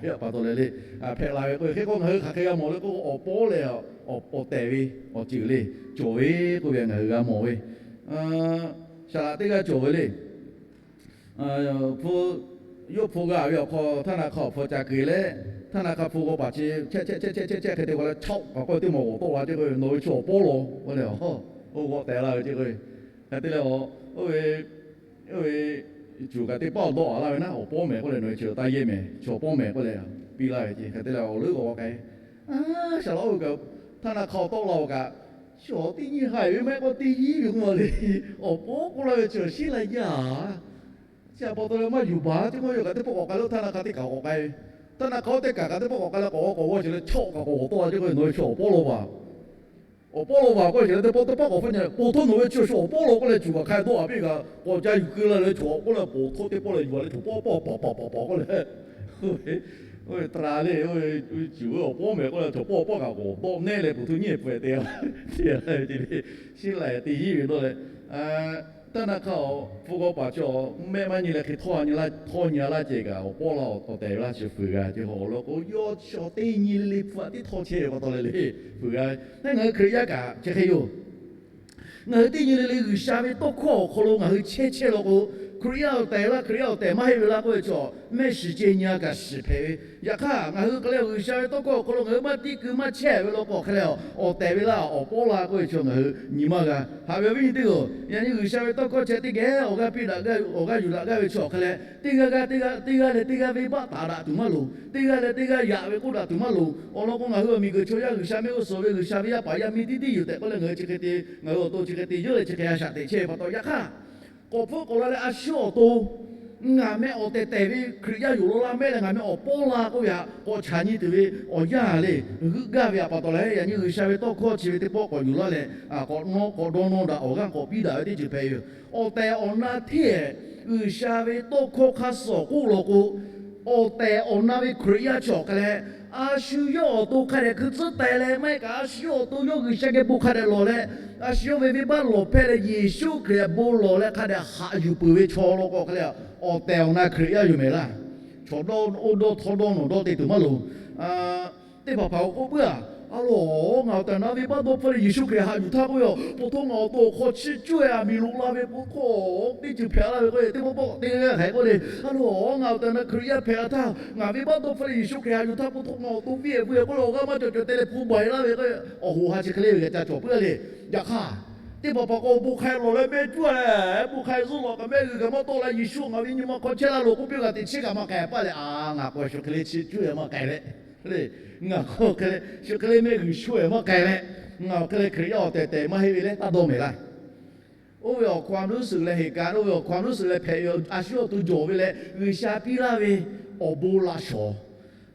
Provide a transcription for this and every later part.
Hk'e pa taw leh le, hpehꞈ la ve k'o, hk'e k'o ngaˬ hui hk'aˬ hk'e g'a mawˬ le k'o, awˬ pawˇ leh awˬ tehˬ ve awˬ ceuˬ le cawˬ ve k'oˆ ve ngaˬ hui g'a mawˬ ve. Saˍ laꞈ teˇ g'aˇ cawˬ ve le. Yawˇ hpu g'a ve awˬ hk'aw htaˇ na hk'a awˬ hpu ca keu leh, htaˇ na hk'a hpu g'aw paˍ chi chehˇ chehˇ chehˇ chehˇ chehˇ hk'e te k'o leh, chaw kaꞈ k'oˆ teˇ maˬ g'awˬ tawˆ la ce k'o, nawˬ ve chi awˬ pawˇ law k'oˆ leh, oˇ g'awˆ tehꞈ la ve ce k'o, hk'e te leh, oˇ ve, oˇ ve cuˬ kaꞈ teˇ pawˆ dawˆ a laˇ ve naˉ, awˬ pawˇ mehˍ k'oˆ leh, nawˬ ve chi taˇ yehˇ mehˍ, chi awˬ pawˇ mehˍ k'oˆ leh piˇ laˇ ve ce. Hk'e te leh awˬ leuˉ k'awꞈ k'ai, a, saˍ laꞈ oˇ ve kaꞈ htaˇ na hk'a awˬ tawˆ la-oˬ kaꞈ, chi awˬ teˇ nyi haiˬ ve maˇ heˆ k'o teˇ hinˉ ve k'oˆ ma le. Awˬ pawˇ k'oˆ laˇ ve chi awˬ shiˉ la yaˇ a. Chi a pa taw leh maˇ yuˬ baˬ ce k'o, yawˇ kaꞈ teˇ pawˆ k'awꞈ k'ai lo, htaˇ na hk'a teˇ kaꞈ k'awꞈ k'ai ve. Htaˇ na hk'a oˇ teˇ kaꞈ kaꞈ teˇ pawˆ k'awꞈ k'ai leh k'awꞈ k'awꞈ g'awˇ ce leh, chaw kaꞈ k'awꞈ g'awˬ tawˆ la ce k'o, nawˬ ve chi awˬ pawˇ law baˬ. Awˬ pawˇ law baˬ k'oˆ ve ce leh, teˇ pawˆ teˇ pawˆ k'awꞈ hpfuhˆ nyi, po htawˇ nawˬ ve chi awˬ pawˇ law k'oˆ leh, cuˬ kaꞈ hk'a dawˆ a piˇ kaꞈ k'awꞈ ca yuˬ keu la leh, chaw k'oˆ leh po htawˇ teˇ pawˆ leh yuˬ a leh, chaw pawˇ pawˇ pawˬ pawˬ pawˬ k'oˆ leh, oˇ ve taˍ le, oˇ ve cuˬ ve awˬ pawˇ mehˍ k'oˆ leh, chaw pawˇ pawˇ kaꞈ k'awꞈ dawˆ nehˇ leh, po htawˇ nyiˇ pehˍ te a, te a, shiˉ la teˇ hinˉ ve dawˇ leh, htaˇ na hk'a awˬ hpu g'aw paˍ chi awˬ mehˆ maˇ nyi leh hk'e htawˇ nyi a laˇ ce kaꞈ, awˬ pawˇ laˇ awˬ tehˬ ve laˇ chi fuiˍ g'a ce. Awˬ lawn k'o, yawˇ chi awˬ teˇ nyi le le hpu a teˇ htawˇ chehˇ ve pa taw leh le, fuiˍ g'a ve. Htaˇ ngaˬ hui Hkriꞈ yaˇ kaꞈ chi hk'e yoˬ. Ngaˬ hui teˇ nyi le le G'uiˬsha ve tawˇ hkawˇ awˬ hk'aw lo ngaˬ hui chehˇ chehˇ law k'o, Hkriꞈ yaˇ awˬ tehˬ laˇ, Hkriꞈ yaˇ awˬ tehˬ maˇ heˆ ve laˇ k'oˆ ve chaw, mehˆ shiˍ ce nyi a kaꞈ shiˍ hpehꞈ ve. Yaꞈ hk'aˇ, ngaˬ hui hk'e leh G'uiˬsha ve tawˇ hkawˇ awˬ hk'aw lo ngaˬ hui maˇ tiˇ keu maˇ chehˇ ve law k'o, hk'e leh awˬ tehˬ ve laˇ, awˬ pawˇ laˇ k'oˆ ve chaw ngaˬ hui nyi maˇ g'a. Haꞈ ve awˬ viˉ nyi teˇ-oˬ, yaꞈ nyi G'uiˬsha ve tawˇ hkawˇ chi teˇ geh awˬ g'aˇ piˇ daꞈ, awˬ g'aˇ yuˬ daꞈ gaˇ ve chaw hk'e leh, teˇ g'aˇ g'aˇ teˇ g'aˇ teˇ g'aˇ leh teˇ g'aˇ venˇbaˆ taˍ daꞈ tuˬ maˇ loˍ. Teˇ g'aˇ leh teˇ g'aˇ yaꞈ ve k'oˆ daꞈ tuˬ maˇ loˍ. Awˬ lawn k'o, ngaˬ hui awˬ miˬguiˬ chaw yaˇ G'uiˬsha mehˆ g'uˇ suhˍ ve G'uiˬsha ve yaˇ paˍ yaˇ miˇ tiˉ tiˉ yuˬ tehꞈ k'oˆ leh, ngaˬ hui chi hk'e te, ngaˬ hui awˬ to chi hk'e te yawˇ leh chi hk'e a shaꞈ teꞈ chehˇ ve pa taw, yaꞈ hk'aˇ k'awꞈ hpfuhˆ k'awꞈ la leh a shu awˬ to ngaˬ meh awˬ tehˬ tehˬ ve Hkriꞈ yaˇ yoˬ law laˇ mehˆ leh ngaˬ meh awˬ pawˇ laˇ k'oˆ ve htaꞈ k'awꞈ chaꞈ nyi tuˬ ve awˬ yanˇ le, g'euˆ gaˇ ve htaꞈ pa taw leh, yaꞈ nyi G'uiˬsha ve tawˇ hkawˇ chi ve teˇ pawˆ k'awꞈ yuˬ laˇ leh, k'awꞈ nawˇ k'awꞈ dawˇ nawˇ daꞈ awˬ g'aˇ k'awꞈ piˇ daꞈ ve teˇ ceuˬ hpehꞈ ve yoˬ. Awˬ tehˬ awˬ na hteˇ G'uiˬsha ve tawˇ hkawˇ hk'aˇ suh awˬ k'oˆ law k'o, awˬ tehˬ awˬ na ve Hkriꞈ yaˇ chi awˬ hk'e leh, a shu yawˇ awˬ to hk'a dehꞈ hkui tcuhˉ teh leh maˇ heˆ kaꞈ, a shu yawˇ awˬ to yawˇ G'uiˬsha geh bon hk'a dehꞈ lawˬ leh, a shu yawˇ ve venˇbaˆ lawˬ hpehˇ leh Yeˍsuˆ Hkriꞈ bon lawˬ leh hk'a dehꞈ haꞈ yuˬ peuˬ ve chaw law k'o hk'e leh, awˬ tehˬ awˬ na Hkriꞈ yaˇ yoˬ mehˍ laˇ. Chaw dawˇ oˇ dawˇ htawˇ dawˇ nawˬ dawˇ te tuˬ maˇ loˍ. Teˇ hpaˍ hpaˍ k'oˆ puiˉ a, a lo, ngaˬ awˬ tehˬ awˬ na venˇbaˆ dawˇ hpfuhˇ leh Yeˍsuˆ Hkriꞈ haꞈ yuˬ htaˇ k'oˆ ve, po htawˇ ngaˬ awˬ to awˬ hk'aw chi cuˇ e aˬ miˍ loꞈ la ve, po htawˇ teˇ ceuˬ hpehꞈ laˇ ve k'o, teˇ pawˆ pawˆ teˇ g'aˇ hk'aˬ hk'e k'oˆ le, a lo, ngaˬ awˬ tehˬ awˬ na Hkriꞈ yaˇ hpehꞈ a htaˇ, ngaˬ venˇbaˆ dawˇ hpfuhˇ leh Yeˍsuˆ Hkriꞈ haꞈ yuˬ htaˇ, po htawˇ ngaˬ awˬ to viˇ e vuiˇ e k'oˆ leh awˬ g'aˇ maˇ cawˬ cawˬ te leh hpu baiˬ laˇ ve k'o, awˬ hoꞈ ha chi hk'e le ve g'a ca cawˬ puiˉ a le. Yaꞈ hk'aˇ, teˇ hpaˍ hpaˍ k'o bon hk'ai lawˬ leh mehˆ cuˇ a leh, bon hk'ai zuhˆ lawˬ kaꞈ mehˆ g'uiˬ kaꞈ maˇ tawˆ leh, Yeˍsuˆ ngaˬ ve nyi ma hk'aw chehˇ laˇ loˬ k'oˆ piˇ kaꞈ teꞈ chiˉ kaꞈ maˇ k'ai paˇ leh, a, ngaˬ k'o shu hk'e le chi cuˇ e maˇ k'ai leh, ngaˬ k'o hk'e le shu hk'e le mehˆ g'uiˬ shu e maˇ k'ai leh, ngaˬ awˬ hk'e leh Hkriꞈ yaˇ awˬ tehˬ tehˬ maˇ heˆ ve leh taˇ dawˇ mehˍ laˇ. Oˇ ve awˬ hk'aw a nuˉ suhˍ leh heˍ kaꞈ, oˇ ve awˬ hk'aw a nuˉ suhˍ leh hpehꞈ ve a shu awˬ to jawˬ ve leh G'uiˬsha piˇ laˇ ve awˬ bon laꞈ shawˍ.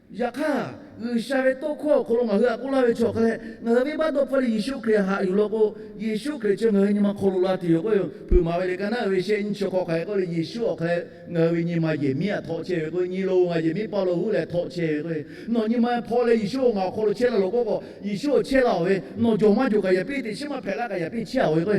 Yaꞈ hk'aˇ, G'uiˬsha ve tawˇ hkawˇ awˬ hk'aw lo ngaˬ hui htaꞈ k'oˆ laˇ ve chi awˬ hk'e leh, ngaˬ hui venˇbaˆ dawˇ hpfuhˇ leh Yeˍsuˆ Hkriꞈ haꞈ yuˬ law k'o, Yeˍsuˆ Hkriꞈ chi ngaˬ hui nyi ma hk'aw loꞈ la tuˬ yoˬ k'oˆ ve yoˬ. Hpeuꞈ maˍ ve liꞈ ka naˉ uiˍ ve shehˆ nyi chi hk'aw hk'aˬ hk'e k'oˆ le, Yeˍsuˆ awˬ hk'e leh ngaˬ hui ve nyi ma yehˬ miˉ htaꞈ htawˆ chehˇ ve k'o, nyi lo ngaˬ yehˬ miˉ paˇ lo huˉ leh htawˆ chehˇ ve k'o, nawˬ nyi ma hpaw leh Yeˍsuˆ ngaˬ awˬ hk'aw lo chehˇ la loˬ k'oˆ k'o, Yeˍsuˆ chehˇ la-oˬ ve, nawˬ jawˬ maˇ jawˬ kaꞈ yaꞈ piˇ, teꞈ chiˉ maˇ hpehꞈ laˇ kaꞈ yaꞈ piˇ chehˇ-oˬ ve k'o,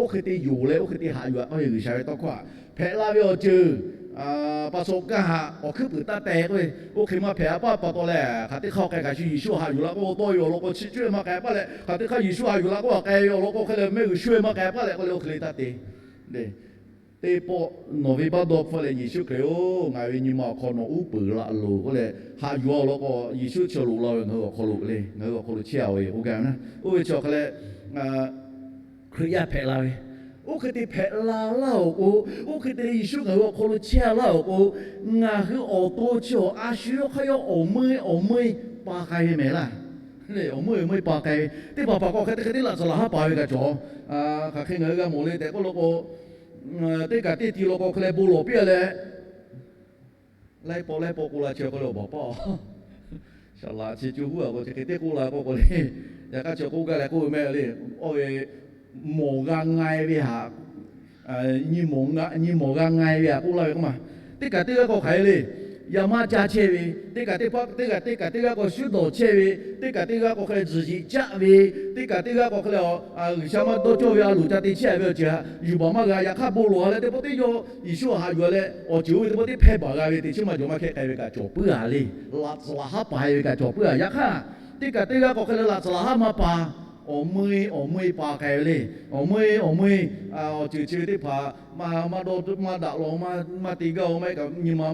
oˇ hk'e te yonˍ leh oˇ hk'e te haꞈ yuˬ a k'oˆ ve G'uiˬsha ve tawˇ hkawˇ htaꞈ hpehꞈ la ve awˬ ceuˬ pa sawꞈ kaˇ haꞈ awˬ hkuiˉ puiˍ taˇ teh k'oˆ ve, oˇ hk'e maˇ hpehꞈ a paˇ pa taw leh, hk'aˬ teˇ hk'aˇ k'ai kaꞈ shu Yeˍsuˆ haꞈ yuˬ la k'oˆ tawˇ ve awˬ lawn k'o, chi cuˇ e maˇ k'ai paˇ leh, hk'aˬ teˇ hk'aˇ Yeˍsuˆ haꞈ yuˬ la k'oˆ a k'ai ve awˬ lawn k'o hk'e leh mehˆ g'uiˬ shu e maˇ k'ai paˇ leh k'oˆ leh oˇ hk'e le taˇ te. Teˇ pawˆ nawˬ venˇbaˆ dawˇ hpfuhˇ leh Yeˍsuˆ Hkriꞈ-oˬ, ngaˬ ve nyi ma awˬ hk'aw nawˬ uˉ peunˍ laꞈ loˬ k'oˆ leh haꞈ yuˬ a awˬ lawn k'o, Yeˍsuˆ chi loꞈ la ve ngaˬ hui awˬ hk'aw lo le, ngaˬ hui awˬ hk'aw lo chehˇ a ve oˇ gaˇ ve naˉ. Oˇ ve chi awˬ hk'e leh Hkriꞈ yaˇ hpehꞈ la ve, oˇ hk'e te hpehꞈ la laˇ-oˬ k'o, oˇ hk'e te leh Yeˍsuˆ ngaˬ hui awˬ hk'aw lo chehˇ a laˇ-oˬ k'o, ngaˬ hui awˬ to chi awˬ a shu yawˇ hk'aˇ yawˇ awˬ meuˇ awˬ meuˇ pa k'ai ve mehˍ laˇ. Awˬ meuˇ awˬ meuˇ pa k'ai ve, teˇ hpaˍ hpaˍ k'o hk'e te hk'e te laꞈ tcuhˍ laꞈ haˉ paˍ ve kaꞈ cawˬ. Hk'aˬ hk'e ngaˬ hui g'a mawˬ le tehꞈ k'oˆ law k'o, teˇ kaꞈ teˇ ti law k'o hk'e leh bon lawˬ piˇ a leh, laiˉ pawˆ laiˉ pawˆ k'oˆ la chi hk'e le awˬ baˬ paˇ-oˬ. Saˍ laꞈ chi co huˉ a k'o chi hk'e teˇ k'oˆ la k'oˆ k'o le, yaꞈ hk'aˇ chi k'oˆ gaˇ leh k'oˆ ve mehˆ le, oˇ ve mawˬ g'a nga e ve htaꞈ, nyi mawˬ g'a nga e ve htaꞈ k'oˆ laˇ ve k'oˆ ma. Teˇ kaꞈ teˇ g'aˇ k'o hk'aˬ hk'e le, yaˇ maˇ caˇ chehˇ ve, teˇ kaꞈ teˇ hpaˍ teˇ kaꞈ teˇ kaꞈ teˇ g'aˇ k'aw shuˉ dawˬ chehˇ ve, teˇ kaꞈ teˇ g'aˇ k'aw hk'e leh tzuhˬ yiꞈ caˆ ve, teˇ kaꞈ teˇ g'aˇ k'aw hk'e leh G'uiˬsha maˇ dawˇ cawˇ ve a loˍ ca te chehˇ ve awˬ ceuˬ htaꞈ yuˬ baˬ maˇ g'a. Yaꞈ hk'aˇ bon lawˬ leh teˇ pawˆ teˇ yawˇ Yeˍsuˆ htaꞈ haꞈ yuˬ leh awˬ ceuˬ oˇ ve teˇ pawˆ teˇ hpehˇ baˬ g'a ve teˇ chi maˇ jawˬ maˇ hkehˇ k'ai ve kaꞈ cawˬ puiˉ a le. Laꞈ tcuhˍ laꞈ haˉ paˍ e ve kaꞈ cawˬ puiˉ a. Yaꞈ hk'aˇ teˇ kaꞈ teˇ g'aˇ k'aw hk'e leh laꞈ tcuhˍ laꞈ haˉ maˇ paˍ, awˬ meuˇ awˬ meuˇ paˍ k'ai ve le. Awˬ meuˇ awˬ meuˇ awˬ ceuˬ chi ve teˇ hpaˍ maˇ dawˇ maˇ daꞈ law, maˇ te gaˇ o, maˇ heˆ kaꞈ nyi ma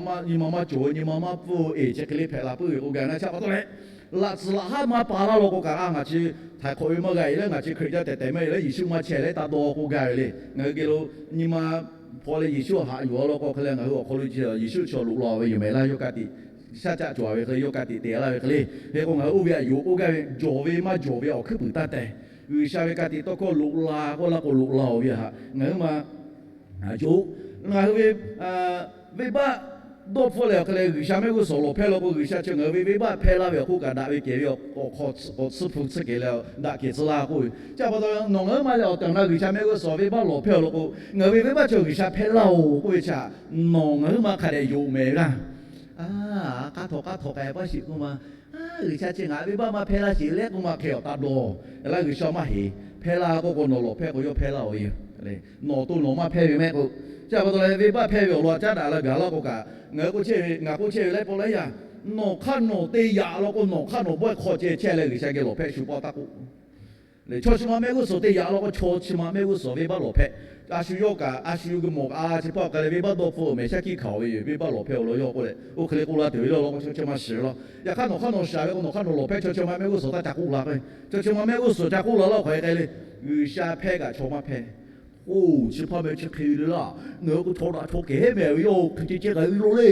maˇ cawˬ, nyi ma maˇ pfuhˇ eˬ chi hk'e le hpehꞈ la puiˉ ve k'oˆ gaˇ ve naˇ. Chi pa taw leh laꞈ tcuhˍ laꞈ haˉ maˇ paˍ laˇ law k'o kaꞈ, a ngaˬ chi htaiˍ hk'awꞈ ve maˇ g'a e leh ngaˬ chi Hkriꞈ yaˇ tehˬ tehˬ maˇ e leh Yeˍsuˆ maˇ chehˇ leh taˇ dawˇ k'oˆ gaˇ ve le. Ngaˬ hui geh lo nyi ma hpaw leh Yeˍsuˆ haꞈ yuˬ a law k'o hk'e leh ngaˬ hui awˬ hk'aw lo Yeˍsuˆ chaw loꞈ la ve yoˬ mehˍ laˇ. Yawˇ ka tiꞈ shaˉ caˆ cawˬ ve hk'e leh yawˇ ka tiꞈ te laˇ ve hk'e le. Hk'e k'o ngaˬ hui oˇ ve htaꞈ yuˬ k'oˆ gaˇ ve, jawˬ ve maˇ jawˬ ve awˬ hkuiˉ puiˍ taˇ teh. G'uiˬsha ve ka tiꞈ tawˇ hkawˇ loꞈ la k'oˆ laˇ k'o loꞈ la-oˬ ve htaꞈ ngaˬ hui ma yoˬ. Ngaˬ hui ve venˇbaˆ dawˇ hpfuhˆ leh awˬ hk'e leh G'uiˬsha mehˆ g'uˇ suhˍ lawˬ hpehˇ law k'o, G'uiˬsha chi ngaˬ hui ve venˇbaˆ hpehˇ laˇ ve awˬ hk'oˆ kaꞈ daꞈ ve kehˬ ve awˬ hk'aw tsuhˇ hpu tsuhˇ kehˬ leh daꞈ kehˬ tcuh laˇ k'oˆ ve. Chi pa taw nawˬ ngaˬ hui ma leh awˬ tehˬ awˬ na G'uiˬsha mehˆ g'uˇ suhˍ venˇbaˆ lawˬ hpehˇ law k'o, ngaˬ hui ve venˇbaˆ chi G'uiˬsha hpehˇ laˇ-oˬ k'oˆ ve chi htaꞈ nawˬ ngaˬ hui ma hk'a dehꞈ yonˍ mehˍ ve laˇ. K'aˉ htawꞈ k'aˉ htawꞈ k'ai paˇ sheˍ k'oˆ ma, G'uiˬsha chi ngaˬ venˇbaˆ maˇ hpehˇ laˇ sheˍ leh k'oˆ ma hk'e awˬ taˇ dawˇ. Laˇ G'uiˬsha maˇ heˍ. Hpehˇ laˇ k'oˆ k'o nawˬ lawˬ hpehˇ k'o yawˇ hpehˇ laˇ-oˬ ve yoˬ. Nawˬ to nawˬ maˇ hpehˇ ve mehˆ k'o, chi pa taw leh venˇbaˆ hpehˇ ve awˬ lawn caˉ daꞈ la gaˬ laˇ k'o kaꞈ, ngaˬ hui k'oˆ chehˇ ve, ngaˬ k'oˆ chehˇ ve laiˉ pawˆ laiˉ yaˇ, nawˬ hk'aˇ nawˬ te yaꞈ law k'o nawˬ hk'aˇ nawˬ bawehˇ hk'aw ceh chehˇ leh G'uiˬsha geh lawˬ hpehˇ shu paˇ taˇ k'oˆ. Chaw chi ma mehˆ g'uˇ suhˍ te yaꞈ law k'o chaw chi ma mehˆ g'uˇ suhˍ venˇbaˆ lawˬ hpehˇ. A shu yawˇ kaꞈ a shu geh mawˬ kaꞈ a chi hpawˇ k'ai leh venˇbaˆ dawˇ hpfuhˆ mehˍ shaˉ hkiˆ hkanˍ-oˬ ve yoˬ. Venˇbaˆ lawˬ hpehˇ-oˬ law yawˇ k'oˆ leh oˇ hk'e le k'oˆ laˇ tuˬ ve laˇ law k'o chaw chi ma shiˍ law. Yaꞈ hk'aˇ nawˬ hk'aˇ nawˬ shaˍ ve k'o nawˬ hk'aˇ nawˬ lawˬ hpehˇ chaw chi ma mehˆ g'uˇ suhˍ taˇ ca k'oˆ la k'o, chaw chi ma mehˆ g'uˇ suhˍ ca k'oˆ la laˇ k'o hk'aˬ hk'e k'ai le. G'uiˬsha hpehˇ kaꞈ chaw maˇ hpehˇ. Oˇ chi hpaˇ meh chi hk'e ve le laˇ. Ngaˬ hui k'o chaw daꞈ chaw kehˬ mehˍ ve yoˬ. Hk'e ceh ceh k'ai ve yoˬ le.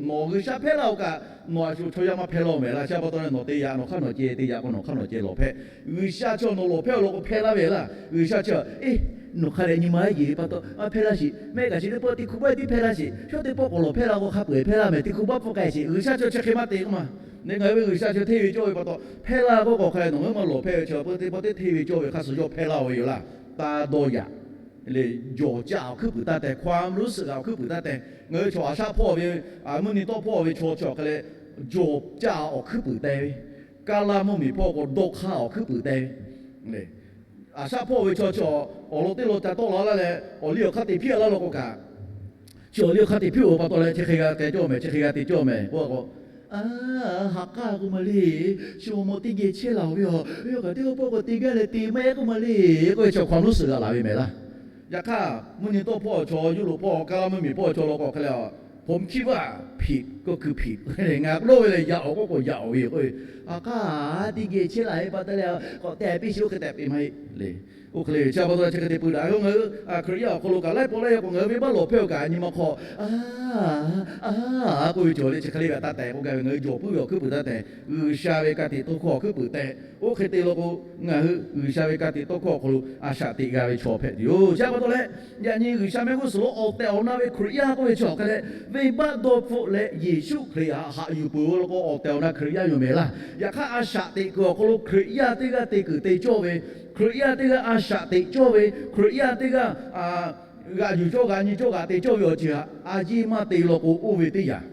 Nawˬ G'uiˬsha hpehˇ laˇ-oˬ kaꞈ nawˬ a shu chaw yaˇ maˇ hpehˇ laˇ-oˬ mehˍ laˇ. Chi pa taw leh nawˬ te yaꞈ nawˬ hk'aˇ nawˬ ceh te yaꞈ k'o nawˬ hk'aˇ nawˬ ceh lawˬ hpehˇ. G'uiˬsha chi nawˬ lawˬ hpehˇ-oˬ law k'o hpehˇ laˇ ve laˇ. G'uiˬsha chi, eˇ, nawˬ hk'a dehꞈ nyi ma yeˬ pa taw maˇ hpehˇ laˇ sheˍ. Mehˆ kaꞈ chi teˇ pawˆ teˇ hkui baˆ tiˉ hpehˇ laˇ sheˍ. Shawˉ teˇ pawˆ k'awꞈ lawˬ hpehˇ la k'o hk'a peu-eˬ hpehˇ laˇ mehˍ. Teˇ hkui baˆ pfuhˆ k'ai sheˍ. G'uiˬsha chi chi hk'e maˇ te k'oˆ ma. Ngaˬ hui ve G'uiˬsha chi hteˇ ve cawˇ ve pa taw hpehˇ laˇ k'oˆ k'o hk'a leh nawˬ ngaˬ hui maˇ lawˬ hpehˇ ve chi teˇ pawˆ teˇ hteˇ ve cawˇ ve hk'a shuˍ yawˇ hpehˇ laˇ-oˬ ve yoˬ laˇ. Taˇ dawˇ yaꞈ le. Jawˬ caˇ awˬ hkuiˉ puiˍ taˇ teh. Hkawˇ mvuhˇ suhˍ g'aꞈ awˬ hkuiˉ puiˍ taˇ teh. Ngaˬ hui chaw a shaˆ hpawˇ ve, mvuhˇ nyi tawˆ hpawˇ ve chaw chi awˬ hk'e leh jawˬ caˇ awˬ hkuiˉ puiˍ teh ve, kaˇ laˇ mvuhˇmiˬ hpawˇ k'o dawˇ hk'aˇ awˬ hkuiˉ puiˍ teh ve. A shaˆ hpawˇ ve chaw chi awˬ lawn teˇ lawn ca tawˆ la laˇ leh awˬ liˇ awˬ hk'aˇ te hpiˇ-a laˇ law k'o kaꞈ, chi awˬ liˇ awˬ hk'aˇ te hpiˇ-oˬ pa taw leh chi hk'e g'a k'ai cawˇ mehˍ, chi hk'e g'a te cawˇ mehˍ k'oˆ k'o, ha k'aˇ k'oˆ ma le. Shu awˬ mawˇ teˇ geh chehˇ laˬ ve yoˬ. Yawˇ kaꞈ teˇ pawˆ k'awꞈ te gaˇ leh te maˇ heˆ k'oˆ ma le k'oˆ ve chi hkawˇ mvuhˇ suhˍ g'aꞈ laˬ ve mehˍ laˇ. Yaꞈ hk'aˇ mvuhˇ nyi tawˆ hpawˇ chaw, Yuˇroꞈ hpawˇ, kaˇ laˇ mvuhˇmiˬ hpawˇ chaw law k'o hk'e leh a, ผมคิดว่า ผิดก็คือผิด ngaˬ k'oˆ ve lehˬ yaꞈ-oˬ k'oˆ k'o yaꞈ-oˬ ve yoˬ k'oˆ ve. A k'aˇ teˇ geh chehˇ laˬ ve pa taw leh k'awꞈ te piˇ sheˍ oˇ hk'e tehꞈ piˇ maˇ heˆ le. Oˇ hk'e le chi pa taw chi hk'e te pui daꞈ ve ngaˬ hui Hkriꞈ yaˇ awˬ hk'aw lo kaꞈ laiˉ pawˆ laiˉ yaˇ k'o ngaˬ hui venˇbaˆ lawˬ hpehˇ-oˬ kaꞈ nyi ma hk'aw a, a k'oˆ ve cawˬ le. Chi hk'e le ve taˇ tehꞈ k'oˆ gaˇ ve ngaˬ hui jawˬ puiˉ ve awˬ hkuiˉ puiˍ taˇ tehꞈ, G'uiˬsha ve ka tiꞈ tawˇ hkawˇ awˬ hkuiˉ puiˍ tehꞈ oˇ hk'e te law k'o, ngaˬ hui G'uiˬsha ve ka tiꞈ tawˇ hkawˇ awˬ hk'aw lo a shaꞈ teꞈ g'a ve chaw hpehꞈ tuˬ yoˬ. Chi pa taw leh, yaꞈ nyi G'uiˬsha mehˆ g'uˇ suhˍ lo awˬ tehˬ awˬ na ve Hkriꞈ yaˇ k'oˆ ve chi awˬ hk'e leh, venˇbaˆ dawˇ hpfuhˆ leh Yeˍsuˆ Hkriꞈ htaꞈ haꞈ yuˬ peuˬ ve law k'o awˬ tehˬ awˬ na Hkriꞈ yaˇ yoˬ mehˍ laˇ. Yaꞈ hk'aˇ a shaꞈ teꞈ kuiˬ awˬ hk'aw lo Hkriꞈ yaˇ teˇ g'aˇ te kuiˬ te cawˇ ve, Hkriꞈ yaˇ teˇ g'aˇ a shaꞈ teꞈ cawˇ ve, Hkriꞈ yaˇ teˇ g'aˇ g'aꞈ yuˬ cawˇ g'aꞈ nyi cawˇ g'aꞈ te cawˇ ve awˬ ceuˬ htaꞈ a yeˇ maˇ te law k'o oˇ ve teˇ yanˇ,